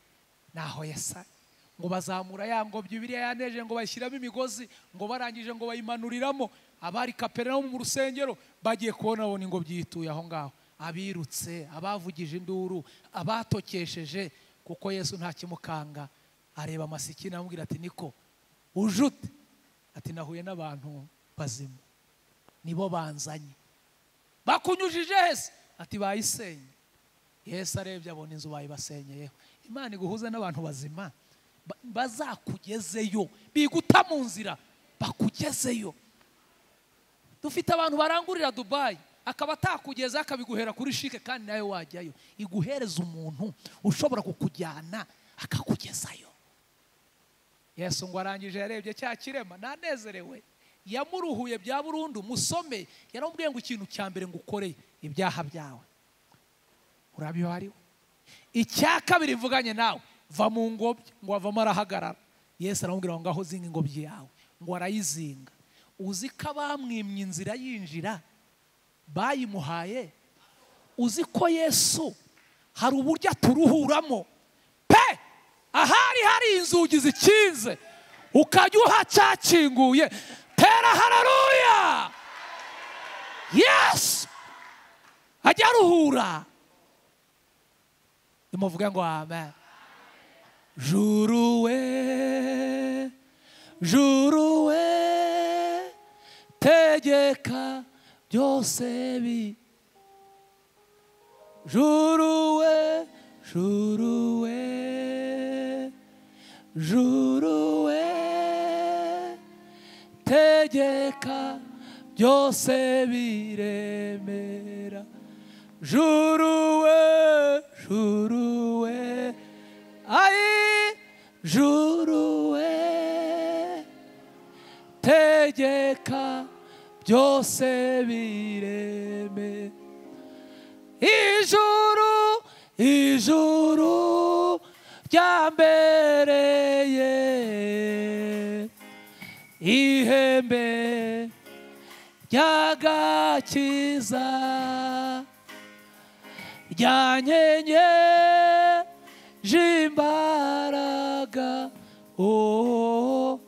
naho yasa, ngo bazamura ya ngobyi biriya yaneje, ngo bashyiramo imigozi, ngo barangije ngo bayimanuriramo. Abari Kaperinawumu mu rusengero bagiye kubona babona ingobyi yituye aho ngaho, abirutse, abavugije induru, abatokesheje, kuko Yesu nta kimukanga. Areba masikini amubwira ati niko ujute? Ati nahuye n'abantu bazima nibo banzanye. Bakunyujije hese? Ati bayisenye. Yesu arebye abona inzu bayibasenyeyeho. Imana iguhuze n'abantu bazima bazakugezeyo, biguta mu nzira bakugezeyo. Dufite abantu barangurira Dubai, akaba atakugeza akabiguhera kuri shike kandi nawe wajyayo. Iguhereza umuntu ushobora kukujyana akakugezayo. Yesu ngo arangije yarebye cya kirema nanezerewe, yamuruhuye bya burundu. Musome yaramubwiye ngo ikintu cya mbere ngo ukoreye ibyaha byawe urabihariwe, icya kabiri mvuganye nawe va mu ngobyi. Ngo avamo arahagarara. Yesu aramubwira ngo ngaho zinga ingobyi yawe, ngo arayizinga. Uzi ko abamwimye inzira yinjira bayimuhaye? Uzi ko Yesu hari uburyo aturuhuramo pe? Ahari hari inzugi zikinze ukajya uhacakinguye. Tera haleluya! Yesu ajya aruhura. Nimuvuge ngo amen. Juruwe, juruwe, tegeka byose bi. Juruwe, juruwe, juruwe, tegeka byose biremera. Juruwe, juruwe, ai, juruwe, tegeka byose bireme. Ijuru, ijuru ryambereye ihembe ry'agakiza, ryanyenyeje imbaraga, oh,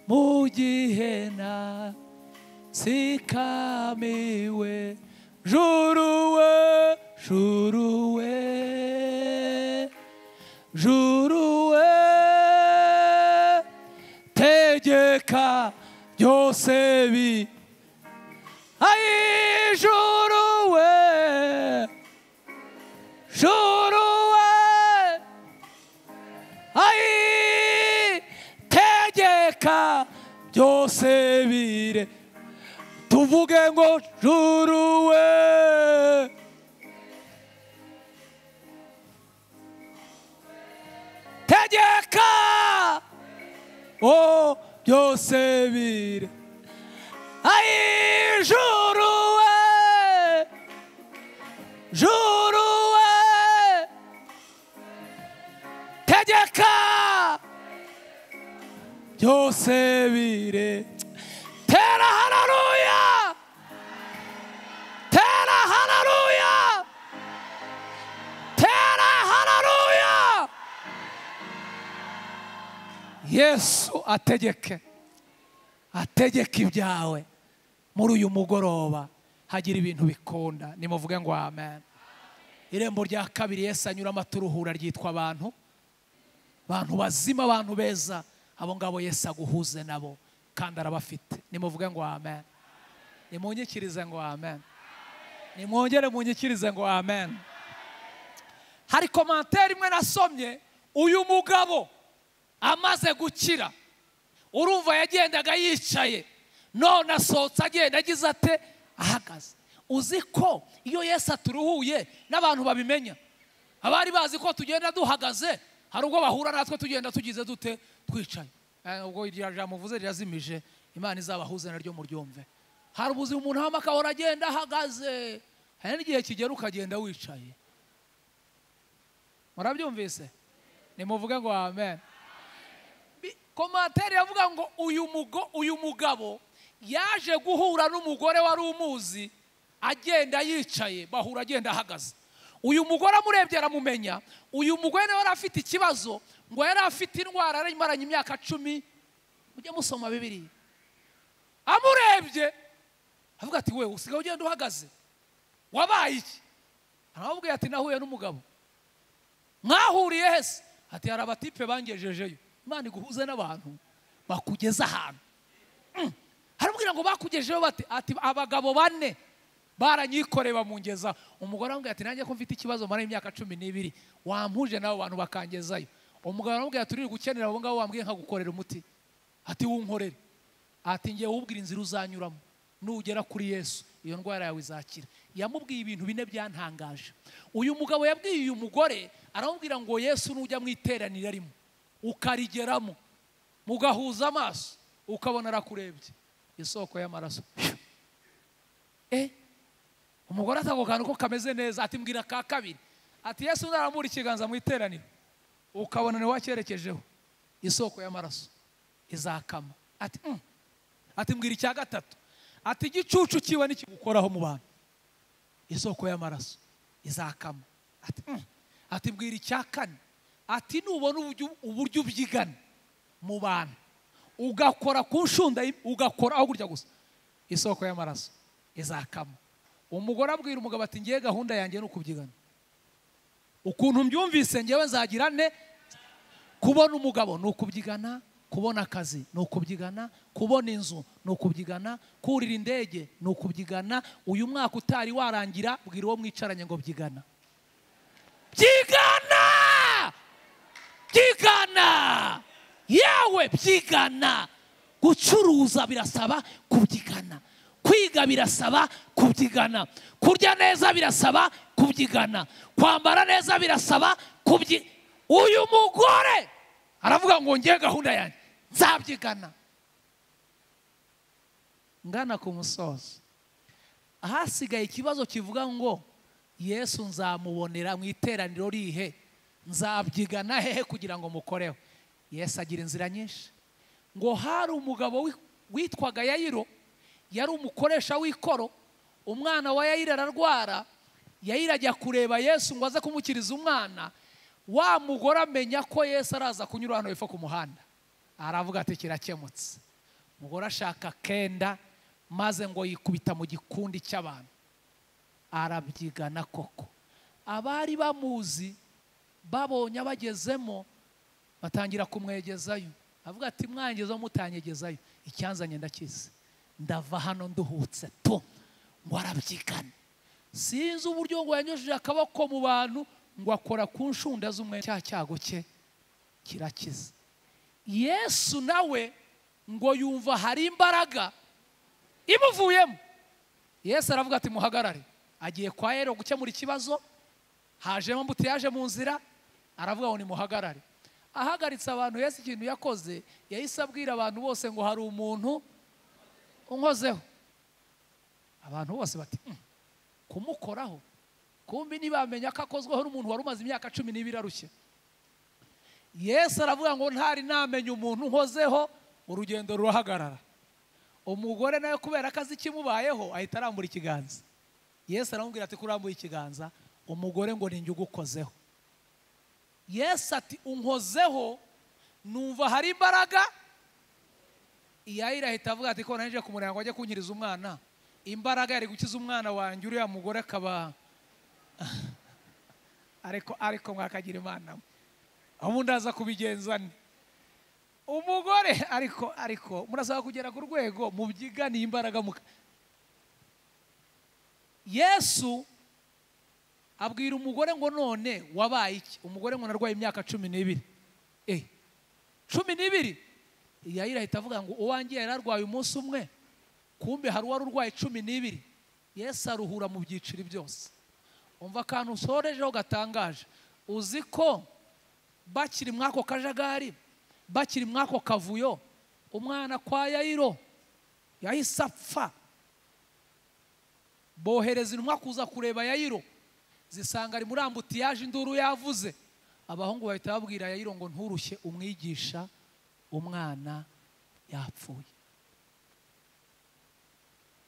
mu gihe natsikamiwe. Juruwe, juruwe, juruwe, tegeka byose bi. Ai, juruwe, juruwe, ai, tegeka byose bire. Tuvuge ngo juruwe, tegeka, oh, byose bire. Ai, juruwe, juruwe, tegeka byose bire. Tera haleluya! Tera haleluya! Tera haleluya! Yesu ategeke, ategeke ibyawe muri uyu mugoroba. Hagira ibintu bikunda. Nimuvuge ngo amen. Irembo rya kabiri Yesu anyuramo aturuhura ryitwa abantu, abantu bazima, abantu beza. Abo ngabo Yesu aguhuze nabo kandi arabafite. Nimuvuge ngo amen. Nimunyikirize ngo amen. Nimwongere munyikirize ngo amen. Hari commentaire imwe nasomye, uyu mugabo Amaze gukira urumva yagendaga yicaye, none asohotse agenda agize ate? Ahagaze. Uzi ko iyo Yesu aturuhuye n'abantu babimenya. Abari bazi ko tugenda duhagaze, hari ubwo bahura natwe tugenda tugize dute? Twicaye. Ubwo iryo jambo uvuze rirazimije, Imana izabahuze naryo muryumve. Hari ubuzima umuntu hama akahora agenda ahagaze, hari n'igihe kigera ukagenda wicaye. Murabyumvise? Nimuvuge ngo amen. Komantere yavuga ngo uyu mugabo yaje guhura n'umugore wari umuzi agenda yicaye, bahura agenda ahagaze. Uyu mugore amurebye aramumenya. Uyu mugore nawe yari afite ikibazo, ngo yari afite indwara yari imaranye imyaka 10. Mujye musoma Bibiliya. Amurebye avuga ati we usigaye ugenda uhagaze, wabaye iki? Aramubwira ati nahuye n'umugabo. Mwahuriye hese? Ati hari abatipe bangejejeyo. Imana iguhuze n'abantu bakugeza ahantu. Haramubwira ngo bakugejejeyo bate? Ati abagabo 4 baranyikoreye bamungeza. Umugore aramubwira ati nanjye ko mfite ikibazo mara imyaka 12, wampuje nabo bantu bakangezayo. Umugabo aramubwira ati uri gukenera abo ngabo wambwiye nkagukorera umuti. Ati wunkorere. Ati ngiye wubwira inzira uzanyuramo, nugera kuri Yesu iyo ndwara yawe izakira. Yamubwiye ibintu 4 byantangaje. Uyu mugabo yabwiye uyu mugore aramubwira ngo Yesu nujya mu iteraniro arimo ukarigeramo mugahuza amaso ukabona arakurebye, isoko y'amaraso. Umugore atako kantu ko kameze neza. Ati mbwira ka kabiri. Ati Yesu narambura ikiganza mu iteraniro ukabona ni wacyerekejeho, isoko y'amaraso izakama. Ati ati mbwira icya gatatu. Ati igicucu kiwe nikigukoraho mu bantu, isoko y'amaraso izakama. Ati ati mbwira icya kane. Ati nubona uburyo ubyigana mu bantu ugakora ku nshunda, ugakora aho gutya gusa, isoko y'amaraso izakama. Umugore abwira umugabo ati ngiye gahunda yanjye ni ukubyigana. Ukuntu mbyumvise ngewe nzagira nte? Kubona umugabo ni ukubyigana, kubona akazi ni ukubyigana, kubona inzu ni ukubyigana, kurira indege ni ukubyigana. Uyu mwaka utari warangira bwira uwo mwicaranye ngo byigana. Byigana! Byigana! Yewe byigana! Gucuruza birasaba kubyigana, kwiga birasaba kubyigana, kurya neza birasaba kubyigana, kwambara neza birasaba kubyigana. Uyu mugore aravuga ngo ngiye gahunda yanjye nzabyigana. Ngana ku musozo, ahasigaye ikibazo kivuga ngo Yesu nzamubonera mu iteraniro rihe? Nzabyigana hehe kugira ngo mukoreho? Yesu agira inzira nyinshi. Ngo hari umugabo witwaga Yayiro, yari umukoresha w'ikoro. Umwana wa Yayiro ararwara. Yayiro ajya kureba Yesu ngo aze kumukiriza umwana. Wa mugore amenya ko Yesu araza kunyura hano hepfo ku muhanda, aravuga ati kirakemutse. Umugore ashaka kenda maze ngo yikubita mu gikundi cy'abantu, arabyigana koko. Abari bamuzi babonye abagezemo batangira kumwegezayo. Avuga ati mwangezeho mutanyegezayo, icyanzanye ndakizi, ndava hano nduhutse tu. Ngo arabyigana. Sinzi uburyo ngo yanyujije akaboko mu bantu ngo akora ku nshunda z'umwe, cya cyago cye kirakiza. Yesu nawe ngo yumva hari imbaraga imuvuyemo. Yesu aravuga ati muhagarare. Agiye kwa Yero gukemura ikibazo, hajemo ambutiyaje mu nzira, aravuga ngo nimuhagarare. Ahagaritse abantu, Yesu ikintu yakoze yahise abwira abantu bose ngo hari umuntu unkozeho. Abantu bose bati kumukoraho? Kumbi ntibamenya ko akozweho n'umuntu wari umaze imyaka 12 arushye. Yesu aravuga ngo ntari namenya umuntu unkozeho, urugendo rurahagarara. Umugore nawe kubera akazi kimubayeho ahita arambura ikiganza. Yesu aramubwira ati kurambuye ikiganza? Umugore ngo ninjye ugukozeho. Yesu ati unkozeho numva hari imbaraga. Yayiro ahita avuga ati ko nanjye kumureba ngo ajye kunkiriza umwana, imbaraga yari gukiza umwana wanjye uriya mugore akaba ariko mwakagira Imana ubundi aza kubigenza ne. Umugore ariko murasaba kugera ku rwego mubyiganiye imbaraga. Yesu abwira umugore ngo none wabaye iki? Umugore ngo narwaye imyaka 12. 12. Yayiro ahita avuga ngo uwanjye yararwaye umunsi umwe, kumbe hari uwari urwaye 12. Yesu aruhura mu byiciro byose. Umva akantu usorejeho gatangaje. Uzi ko bakiri mwako kajagari, bakiri mwako kavuyo, umwana kwa Yayiro yahise apfa. Bohereza intumwa kuza kureba Yayiro, zisanga ari muri ambutiyaje, induru yavuze. Abahungu bahita babwira Yayiro ngo nturushye umwigisha, umwana yapfuye.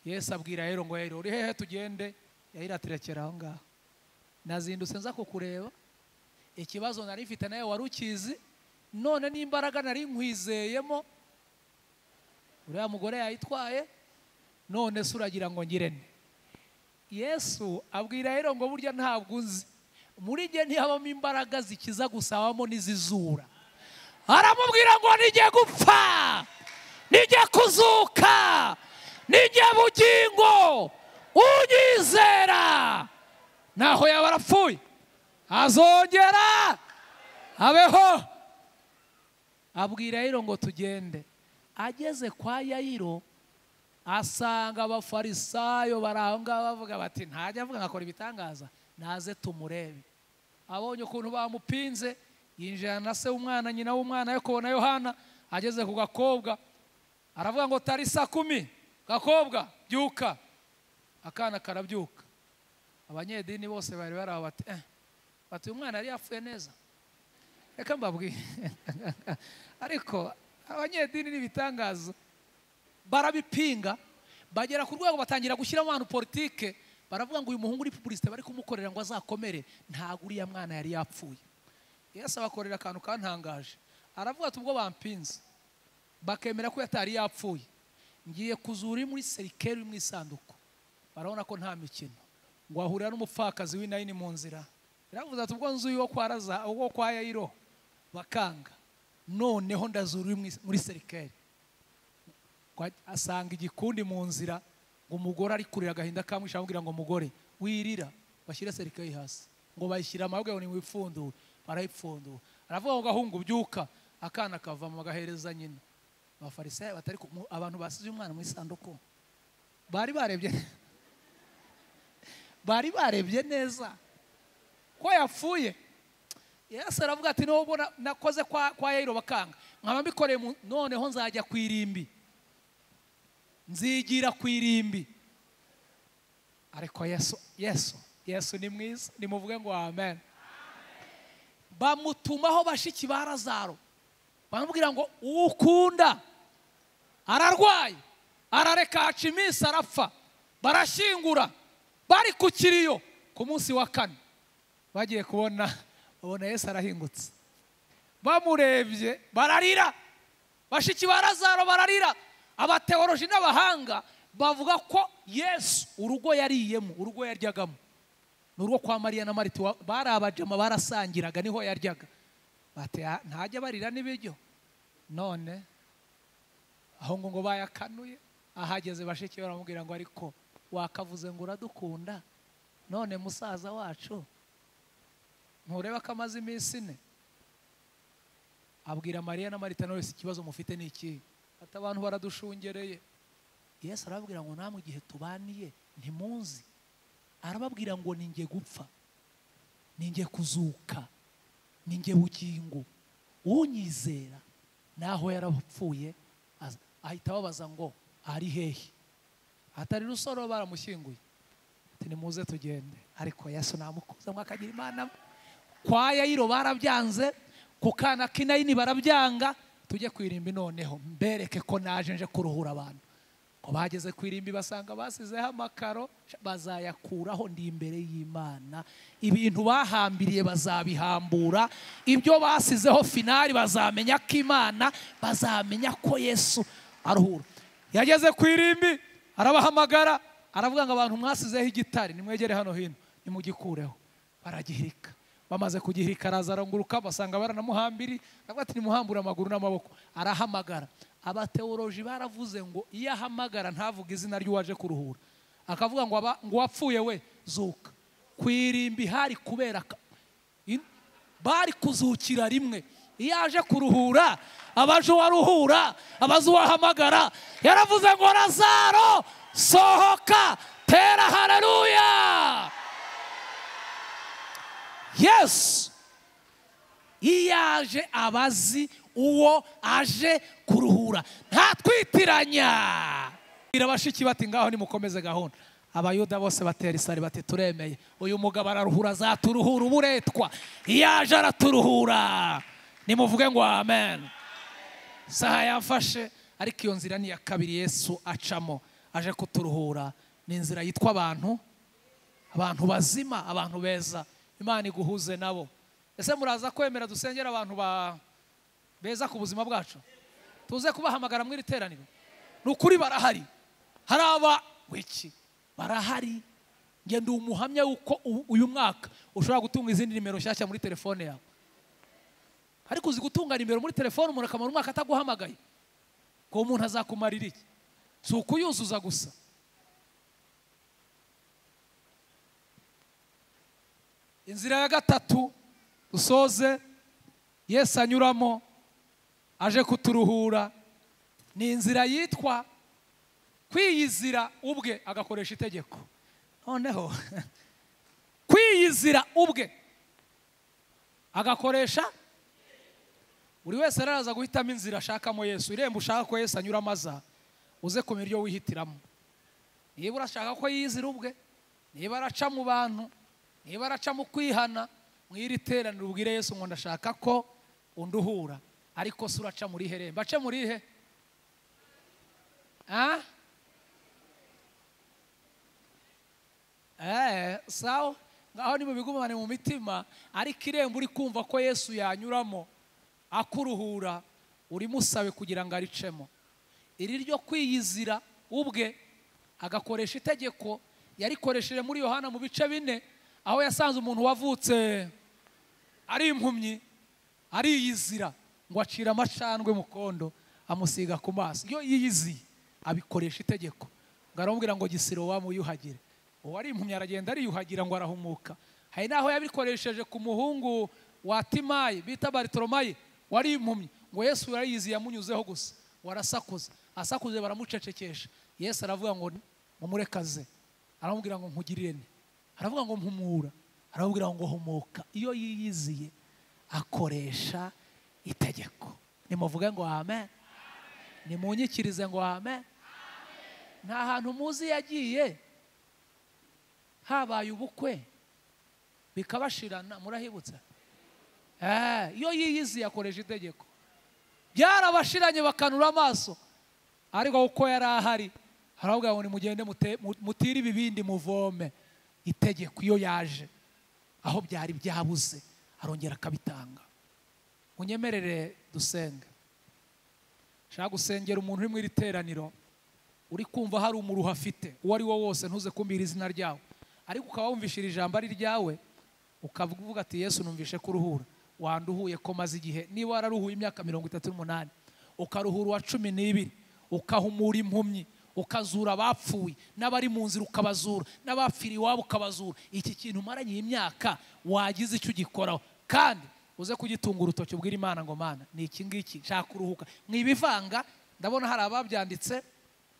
Yesu abwira Yayiro ngo Yayiro uri hehe tugende? Yayiro atirekera aho ngaho, nazindutse nza kukureba, ikibazo nari mfite nawe wari ukizi, none n'imbaraga nari nkwizeyemo uriya mugore yayitwaye, none se uragira ngo ngire nte? Yesu abwira Yayiro ngo burya ntabwo unzi, muri njye ntihabamo imbaraga zikiza gusa, habamo n'izizura. Aramubwira ngo nijye gupfa, nijye kuzuka, nijye bugingo, unyizera naho yaba arapfuye azongera abeho. Abwira Yayiro ngo tugende. Ageze kwa Yayiro asanga abafarisayo bari aho ngaho bavuga bati ntajya avuga ngakora ibitangaza, naze tumurebe. Abonye ukuntu bamupinze, yinjira na se w'umwana, nyina w'umwana, Yakobo na Yohana. Ageze ku gakobwa aravuga ngo tarisa 10, gakobwa byuka. Akana karabyuka. Abanyedini bose bari bari aho bati bati uyu mwana yari yapfuye neza. Reka mbabwire. Ariko abanyedini n'ibitangaza barabipinga, bagera ku rwego batangira gushyiramo abantu politike, baravuga ngo uyu muhungu uri publicité bari kumukorera ngo azakomere, ntabwo uriya mwana yari yapfuye. Yesu abakorera akantu kantangaje, aravuga ati ubwo bampinze bakemera ko yatari yapfuye, ngiye kuzura uri muri serikeri mu isanduku. Barabona ko nta mikino. Ngo ahurira n'umupfakazi w'Inayini mu nzira, yaravuze ati ubwo nzu yo kwa Raza, ubwo kwa Yayiro bakanga, noneho ndazura uri muri serikeri. Asanga igikundi mu nzira, ngo umugore ari kurira agahinda kamwisha, amubwira ngo mugore wirira, bashyire serikeri hasi. Ngo bayishyira amabwe ngo niwipfundure, barayipfundura. Aravuga ngo gahungu byuka, akana kavamo bagahereza nyina. Abafarisayo batari abantu basize umwana mu isanduku bari barebye, bari barebye neza ko yapfuye. Yesu aravuga ati nubwo nakoze kwa Yayiro bakanga, nkaba mbikoreye, noneho nzajya ku irimbi, nzigira ku irimbi. Ariko Yesu, Yesu, Yesu ni mwiza, nimuvuge ngo amen. Bamutumaho bashiki ba Lazaro, bamubwira ngo ukunda ararwaye, arareka aca iminsi arapfa. Barashyingura, bari ku kiriyo. Ku munsi wa 4 bagiye kubona, babona Yesu arahingutse. Bamurebye bararira, bashiki ba Lazaro bararira. Abateoloji n'abahanga bavuga ko Yesu urugo yariyemo, urugo yaryagamo, ni urugo kwa Mariya na Marita, bari abajama barasangiraga, niho yaryaga. Bati ntajya barira n'ibiryo. None aho ngo bayakanuye, ahageze bashiki baramubwira ngo ariko wakavuze ngo uradukunda, none musaza wacu ntureba ko amaze iminsi 4. Abwira Mariya na Marita none ikibazo mufite ni iki? Ati abantu baradushungereye. Yesu arababwira ngo namwe igihe tubaniye ntimunzi. Arababwira ngo ninjye gupfa, ninjye kuzuka, ninjye bugingo, unyizera naho yarapfuye. Ahita ababaza ngo ari hehe? Atari rusoro baramushyinguye. Ati nimuze tugende. Ariko Yesu namukuza mwakagira Imana. Kwa Yayiro barabyanze, ku kana k'Inayini barabyanga, tujye kwirimbi noneho mbereke ko naje nje kuruhura abantu. Ko bageze kwirimbi basanga basizeho amakaro, bazayakuraho, ndi imbere y'Imana. Ibintu bahambiriye bazabihambura, ibyo basizeho finali bazamenya ko Imana, bazamenya ko Yesu aruhura. Yageze kwirimbi arabahamagara, aravuga ngo abantu mwasizeho igitari nimwegere hano hino, nimugikureho. Baragihirika. Bamaze kugihirika araza aranguruka, basanga baranamuhambiri, aravuga ati nimuhambure amaguru n'amaboko. Arahamagara. Abateoloji baravuze ngo iyo ahamagara ntavuga izina ry'uwaje kuruhura, akavuga ngo ngo wapfuye we zuka. Kwirimbi hari kubera bari kuzukira rimwe. Iyo aje kuruhura abaje uwaruhura, abaze uwahamagara. Yaravuze ngo Lazaro sohoka, tera haleluya. Yesu iyo aje abazi uwo aje kuruhura, ntatwitiranya. Bashiki bati ngaho nimukomeze gahunda. Abayuda bose batera isari bati turemeye, uyu mugabo araruhura, azaturuhura uburetwa. Iyo aje araturuhura. Nimuvuge ngo amen. Saha yafashe, ariko iyo nzira ni iya kabiri Yesu acamo aje kuturuhura. Ni inzira yitwa abantu, abantu bazima, abantu beza. Imana iguhuze nabo. Ese muraza kwemera dusengera abantu beza ku buzima bwacu? Tuze kubahamagara mu iri teraniro. Ni ukuri barahari. Hari aba wiki barahari. Nge ndi umuhamya yuko uyu mwaka ushobora gutunga izindi nimero nshyashya muri telefone yawe. Ariko uzi gutunga nimero muri telefone umuntu akamara umwaka ataguhamagaye, ngo umuntu azakumarira iki? Si ukuyuzuza gusa. Inzira ya gatatu dusoze Yesu anyuramo aje kuturuhura ni inzira yitwa kwiyizira ubwe agakoresha itegeko. Noneho kwiyizira ubwe agakoresha, buri wese araza guhitamo inzira ashakamo Yesu. Irembo ushaka ko Yesu anyuramo aza, uze kumenya iryo wihitiramo. Niba urashaka ko yiyizira ubwe, niba araca mu bantu, niba araca mu kwihana, mu iri teraniro ubwire Yesu ngo ndashaka ko unduhura. Ariko se uraca muri he rembo? Ace muri he? Sawa, ngaho nimubigumane mu mitima. Ariko irembo uri kumva ko Yesu yanyuramo akuruhura, urimusabe kugira ngo aricemo. Iri ryo kwiyizira ubwe agakoresha itegeko yarikoresheje muri Yohana mu bice 4, aho yasanze umuntu wavutse ari impumyi ariyizira ngo acira amacandwe mu kondo amusiga ku maso. Iyo yiyiziye abikoresha itegeko, ngo aramubwira ngo gisiro wamuyuhagire. Uwo ari impumyi aragenda ariyuhagira ngo arahumuka. Hari naho yabikoresheje ku muhungu wa Timayi bita Bartolomayi wari impumyi, ngo Yesu yarayiziye amunyuzeho gusa, warasakuza asakuze baramucecekesha. Yesu aravuga ngo mumurekaze, aramubwira ngo nkugirire nte, aravuga ngo mpumura, aramubwira ngo humuka. Iyo yiyiziye akoresha itegeko. Nimuvuge ngo amen. Nimunyikirize ngo amen. Nta hantu muzi yagiye habaye ubukwe bikabashirana, murahibutsa? Iyo yiyiziye akoresha itegeko, byarabashiranye bakanura amaso. Ariko uko yari ahari aravuga ngo nimugende mutire ibibindi muvome. Itegeko iyo yaje aho byari byabuze arongera akabitanga. Unyemerere dusenge. Nshaka gusengera umuntu uri mu iri teraniro uri kumva hari umuruho afite, uwo ari wo wose, ntuze kumbira izina ryawe, ariko ukaba wumvishira ijambo ari ryawe ukavuga ati Yesu numvishe kuruhura, wanduhuye ko maze igihe. Niba wararuhuye imyaka 38, ukaruhura uwa 12, ukahumura impumyi, ukazura abapfuye n'abari mu nzira ukabazura, n'abapfiriye iwabo ukabazura, iki kintu umaranye imyaka wagize icyo ugikoraho, kandi uze kugitunga urutoki ubwira Imana ngo Mana ni iki ngiki nshaka kuruhuka. Mwibivanga, ndabona hari ababyanditse,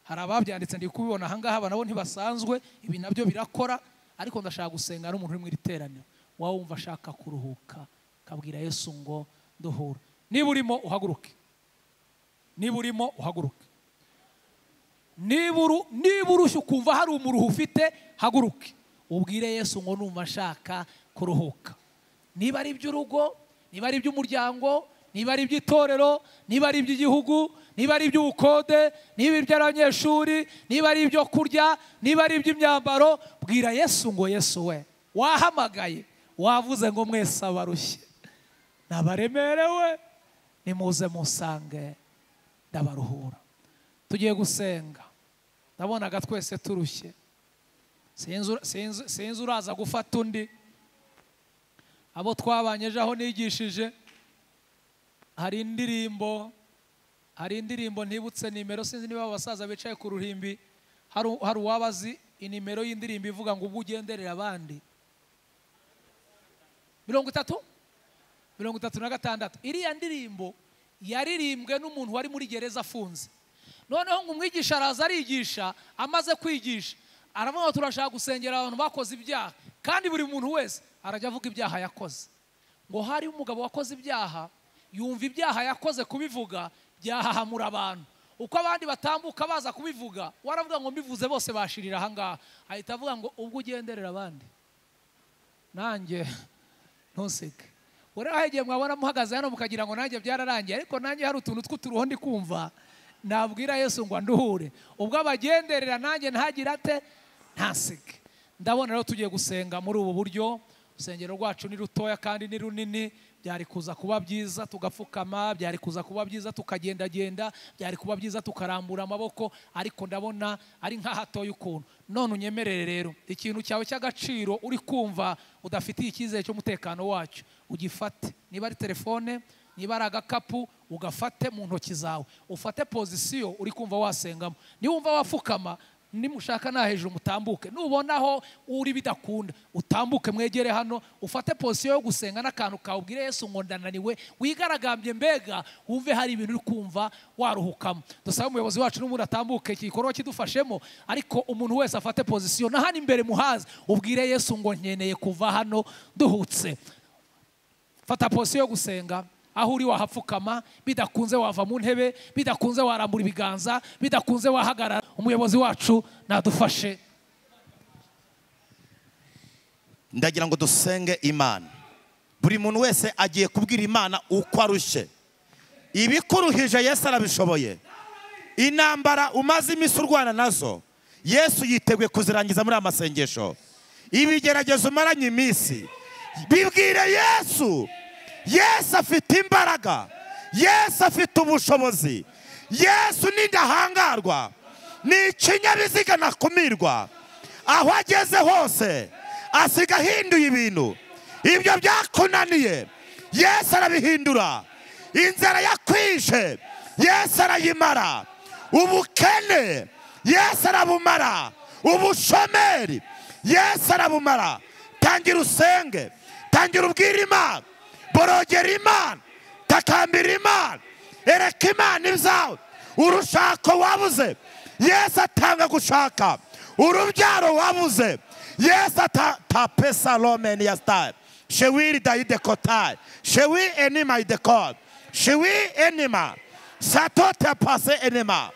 hari ababyanditse ndi kubibona aha ngaha, nabo ntibasanzwe, ibi nabyo birakora. Ariko ndashaka gusenga n'umuntu uri mu iri teraniro wowe wumva ashaka kuruhuka, kabwira Yesu ngo nduhura. Niba urimo uhaguruke, niba urimo uhaguruke, niba urushye ukumva hari umuruho ufite, haguruke ubwire Yesu ngo numva ashaka kuruhuka. Niba ari iby'urugo, niba ari iby'umuryango, niba ari iby'itorero, niba ari iby'igihugu, niba ari iby'ubukode, niba iby'abanyeshuri, niba ari ibyo kurya, niba ari iby'imyambaro, bwira Yesu ngo Yesu we wahamagaye, wavuze ngo mwese abarushye n'abaremerewe nimuze musange ndabaruhura. Tugiye gusenga, ndabonaga twese turushye, sinzi uraza gufata undi. Abo twabanye ejo aho nigishije, hari indirimbo ntibutse nimero, sinzi niba abasaza bicaye ku ruhimbi hari uwabazi inimero y'indirimbo ivuga ngo ubwo ugenderera abandi. 30 36. Iriya ndirimbo yaririmbwe n'umuntu wari muri gereza afunze. Noneho ngo umwigisha araza arigisha, amaze kwigisha aravuga ngo turashaka gusengera abantu bakoze ibyaha, kandi buri muntu wese arajya avuga ibyaha yakoze. Ngo hari umugabo wakoze ibyaha, yumva ibyaha yakoze kubivuga byahahamura abantu. Uko abandi batambuka baza kubivuga, waravuga ngo mbivuze bose bashirira aha ngaha. Ahita avuga ngo ubwo ugenderera abandi nanjye ntuseke. Urahagiye mwabona muhagaze hano mukagira ngo nanjye byararangiye, ariko nanjye hari utuntu tw'uturuho ndi kumva nabwira Yesu ngo anduhure. Ubwo abagenderera nanjye ntagira ate, ntaseke. Ndabona rero tugiye gusenga muri ubu buryo. Urusengero rwacu ni rutoya kandi ni runini, byari kuza kuba byiza tugapfukama, byari kuza kuba byiza tukagendagenda, byari kuba byiza tukarambura amaboko, ariko ndabona ari nk'ahatoye ukuntu. None unyemerere rero ikintu cyawe cy'agaciro uri kumva udafitiye icyizere cy'umutekano wacyo, ugifate. Niba ari telefone, niba ari agakapu, ugafate mu ntoki zawe, ufate pozisiyo uri kumva wasengamo. Niwumva wafukama, nimushaka na hejuru mutambuke, nubonaho uri bidakunda utambuke mwegere hano, ufate posiyo yo gusenga n'akantu kawe, ubwire Yesu ngo ndananiwe, wigaragambye mbega wumve hari ibintu uri kumva waruhukamo. Dusaba umuyobozi wacu n'umuntu atambuke iki gikorwa kidufashemo, ariko umuntu wese afate posiyo na hano imbere muhaze, ubwire Yesu ngo nkeneye kuva hano duhutse. Fata posiyo yo gusenga. Aho uri wahapfukama, bidakunze wava mu ntebe, bidakunze warambura ibiganza, bidakunze wahagarara. Umuyobozi wacu nadufashe. Ndagira ngo dusenge Imana. Buri muntu wese agiye kubwira Imana uko arushye. Ibikuruhije Yesu arabishoboye. Intambara umaze iminsi urwana nazo, Yesu yiteguye kuzirangiza muri amasengesho. Ibigeragezo umaranye iminsi, bibwire Yesu. Yesu afite imbaraga, Yesu afite ubushobozi, Yesu ni ndahangarwa, ni ikinyabiziga nakumirwa. Aho ageze hose asiga ahinduye ibintu. Ibyo byakunaniye Yesu arabihindura. Inzara yakwishe Yesu arayimara. Ubukene Yesu arabumara. Ubushomeri Yesu arabumara. Tangira usenge, tangira ubwire Imana, borogera Imana, takambira Imana, ereka Imana ibyawe. Urushako wabuze Yesu atanga gushaka. Urubyaro wabuze Yesu atapesa lomeni ya style. Shewiri daide kotai, shewi enima idekod, shewi enima satote pase enima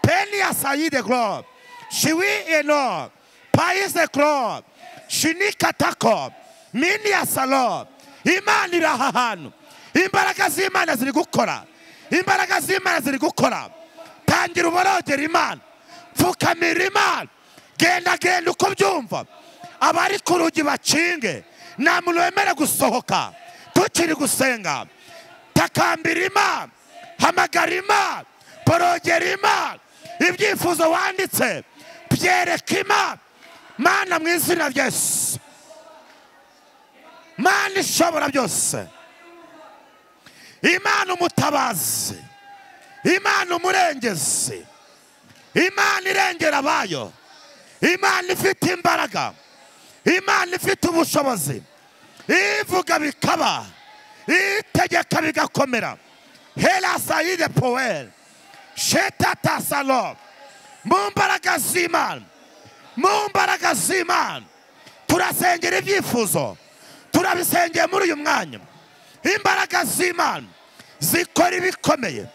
peni asaide glob, shewi eno paise glob, shinika tako mini asalo. Imana iri aha hantu, imbaraga z'Imana ziri gukora, imbaraga z'Imana ziri gukora. Tangira uborogera Imana, pfukamira Imana, genda genda uko byumva. Abari ku rugi bakinge, nta muntu wemera gusohoka tukiri gusenga. Takambira Imana, hamagara Imana, borogera Imana. Ibyifuzo wanditse byereka Imana. Mana mu izina rya Yesu, Mana ishobora byose, Imana umutabazi, Imana umurengezi, Imana irengera abayo, Imana ifite imbaraga, Imana ifite ubushobozi, ivuga bikaba, itegeka bigakomera. Hela saide poel shetata salo. Mu mbaraga z'Imana, mu mbaraga z'Imana turasengera ibyifuzo, turabisengeye muri uyu mwanya. Imbaraga z'Imana zikora ibikomeye.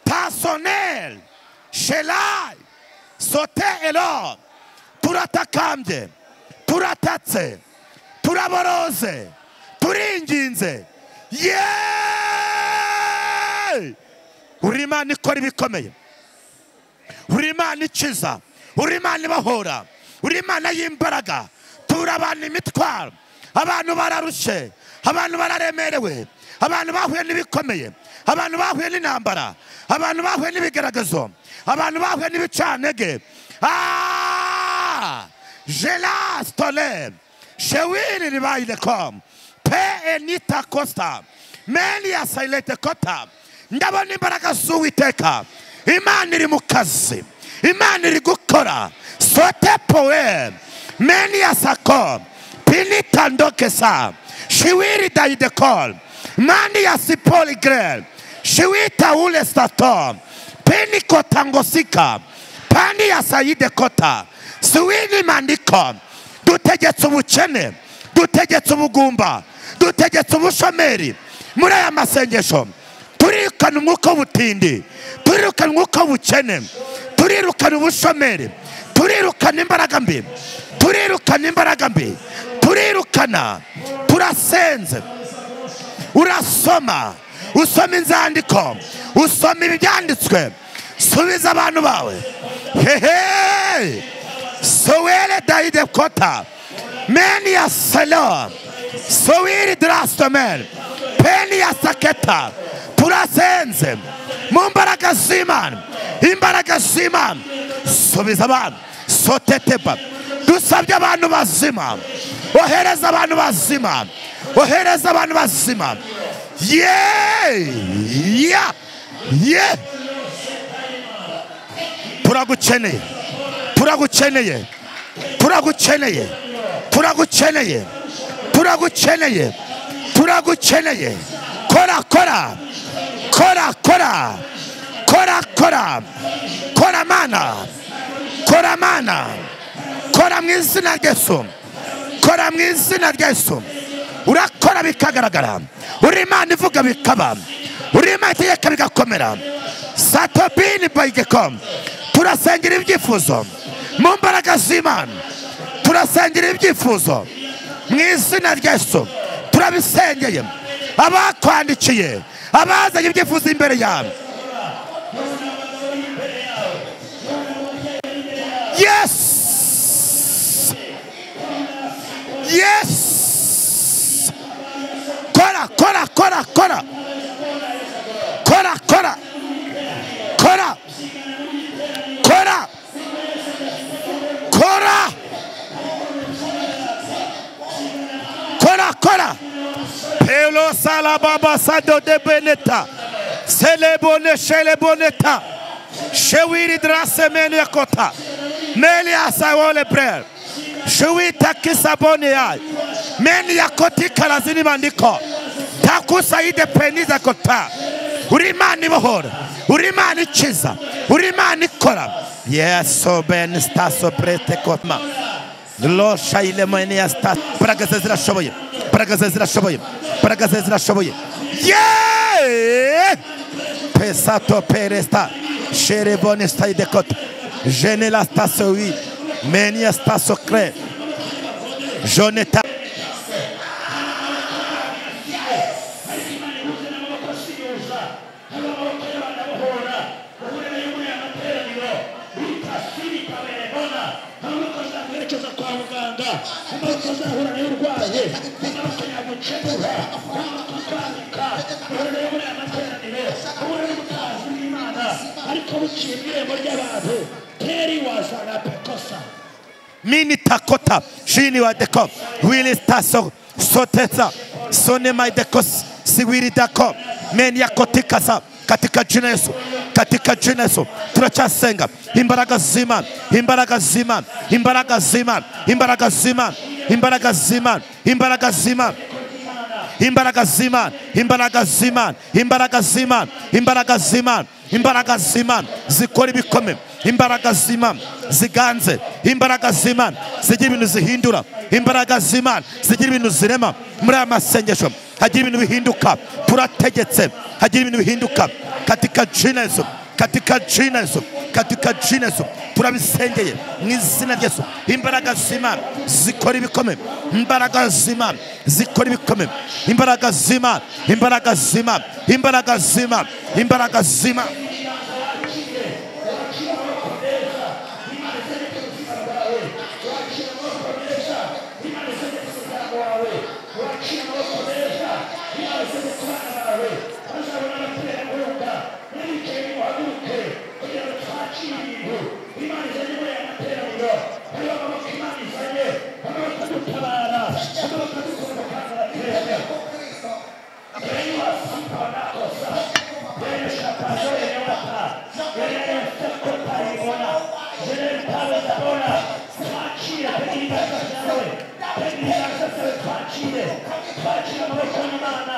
Tasonel shelai sote elo. Turatakambye, turatatse, turaboroze, turinginze. Yeee! Uri Imana ikora ibikomeye, uri Imana ikiza, uri Imana ibahora, uri Imana y'imbaraga. Turabana imitwaro, abantu bararushye, abantu bararemerewe, abantu bahuye n'ibikomeye, abantu bahuye n'intambara, abantu bahuye n'ibigaragazo, abantu bahuye n'ibicantege. Gelas tole shewini ribaile kom pe enita costa melia sailete kota. Ndabona imbaraga z'Uwiteka. Imana iri mu kazi, Imana iri gukora. Sote poe menia sako pinita ndokesa shiwiri daide kol. Mandi ya sipoli grel. Shiwita ule stato. Peni kotangosika. Pandi ya sayide kota. Suwini mandiko. Dutegetse ubukene. Dutegetse ubugumba. Dutegetse ubushomeri. Muri aya masengesho turirukana umwuka w'ubutindi, turirukana umwuka w'ubukene, turirukana ubushomeri, turirukana imbaraga mbi, turirukana imbaraga mbi, turirukana. Turasenze. Urasoma, usoma inzandiko, usoma ibyanditswe, subiza abantu bawe. Hehe, sowele daide kota meni ya selo sowiri drastomer peni ya saketa. Turasenze mu mbaraga z'Imana, imbaraga z'Imana, subiza abantu. Soteteba, dusabye abantu bazima, ohereza abantu bazima, ohereza abantu bazima. Ye ya ye, turagukeneye, turagukeneye, turagukeneye, turagukeneye, turagukeneye, turagukeneye. Kora kora kora kora kora kora kora mana, kora mana, kora mu izina rya Yesu, kora mu izina rya Yesu. Urakora bikagaragara, uri Imana ivuga bikaba, uri Imana itegeka bigakomera. Satobini bayigekom. Turasengera ibyifuzo mu mbaraga z'Imana, turasengera ibyifuzo mu izina rya Yesu. Turabisengeye abakwandikiye, abazanye ibyifuzo imbere yawe. Yes, yes. Kora kora kora kora kora kora kora kora kora kora kora. Pelo salababa sado de beneta selebone sheleboneta shewiri drase meni kota meli asawole prayer shewita kisabone ya meni yakoti kalazini bandiko takusaide peniza kota. Uri Imana ibohora, uri Imana ikiza, uri Imana ikora. Yesu ben staso prete kotma lo shaile meni sta. Imbaraga ze zirashoboye, imbaraga ze zirashoboye, imbaraga ze zirashoboye. Ye pesato peresta sherebone staide kota jenela staso wi meni staso kre joneta. Mini takota shini wa deko wili taso soteza sone mai dekos siwiri dako meni yakotikasa. Katika jina Yesu, katika jina Yesu turacasenga imbaraga zima, imbaraga zima, imbaraga zima, imbaraga zima, imbaraga zima, imbaraga zima, imbaraga zima, imbaraga zima, imbaraga zima, imbaraga zima, imbaraga zima zikora ibikome, imbaraga zima ziganze, imbaraga zima zigira ibintu zihindura, imbaraga zima zigira ibintu zirema. Muri aya masengesho hagira ibintu bihinduka, turategetse hagira ibintu bihinduka katika jina Yesu, katika jina Yesu, katika jina Yesu. Turabisengeye mu izina rya Yesu. Imbaraga zima zikora ibikome, imbaraga zima zikora ibikome, imbaraga zima, imbaraga zima, imbaraga zima, imbaraga zima. Twakira amaboko y'Imana.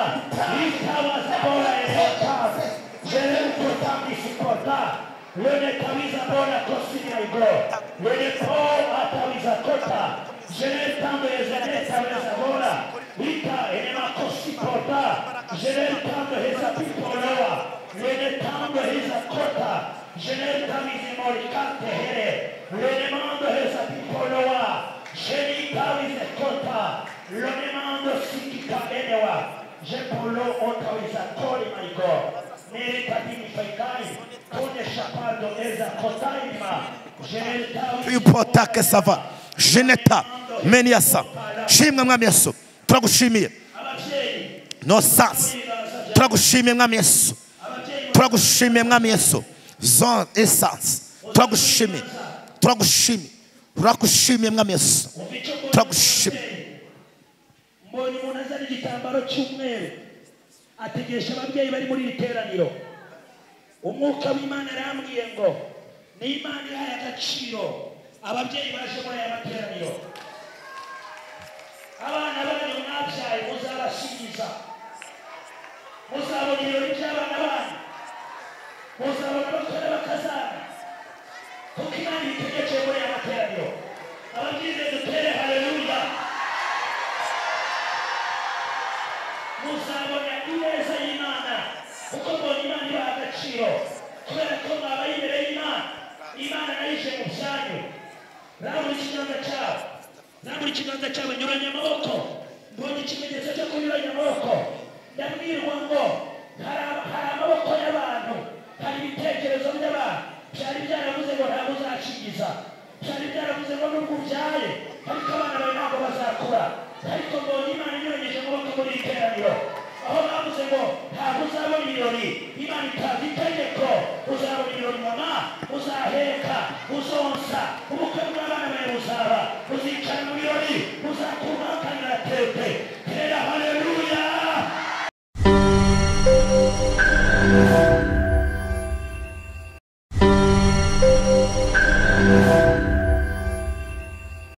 Bona kosini go. Wene po atawiza kota. Jenetando ezeneta weza bora. Ita enema kosikota. Jenetando heza pipoloa. Wenetando heza kota. Jenetamize morikante here. Wenemando heza pipoloa. Jenitawize kota. Lonemando sikita enewa. Jepolo otawiza kori my God. Pipotake sava jeneta meniasa shimwe mwami Yesu turagushimiye no sas turagushimiye mwami Yesu turagushimiye mwami Yesu zon essence turagushimiye turagushimiye turagushimiye mwami Yesu turagushimiye. Mbonye umuntu azana igitambaro cy'umweru ategesha ababyeyi bari muri iri teraniro. Umwuka w'Imana arambwiye ngo ni Imana ihaye agaciro ababyeyi baje muri aya materaniro. Abana banyu mwabyaye muzabashingiza, muzabona ibirori by'abana banyu, muzabona abakora bakazana, kuko Imana ibitegekeye muri aya materaniro. Ababyeyi dutere haleluya. Muzabona ineza y'Imana, kuko mbonye Imana ibaha agaciro kubera ko mwabaye imbere y'Imana. Imana nayo ije mu byanyu. Rambura ikiganza cyawe, rambura ikiganza cyawe, nyuranya amaboko. Mbonye ikimenyetso cyo kunyuranya amaboko. Ndabwirwa ngo hari amaboko y'abantu, hari ibitekerezo by'abantu byari byaravuze ngo ntabwo uzakingiza, byari byaravuze ngo nubwo ubyaye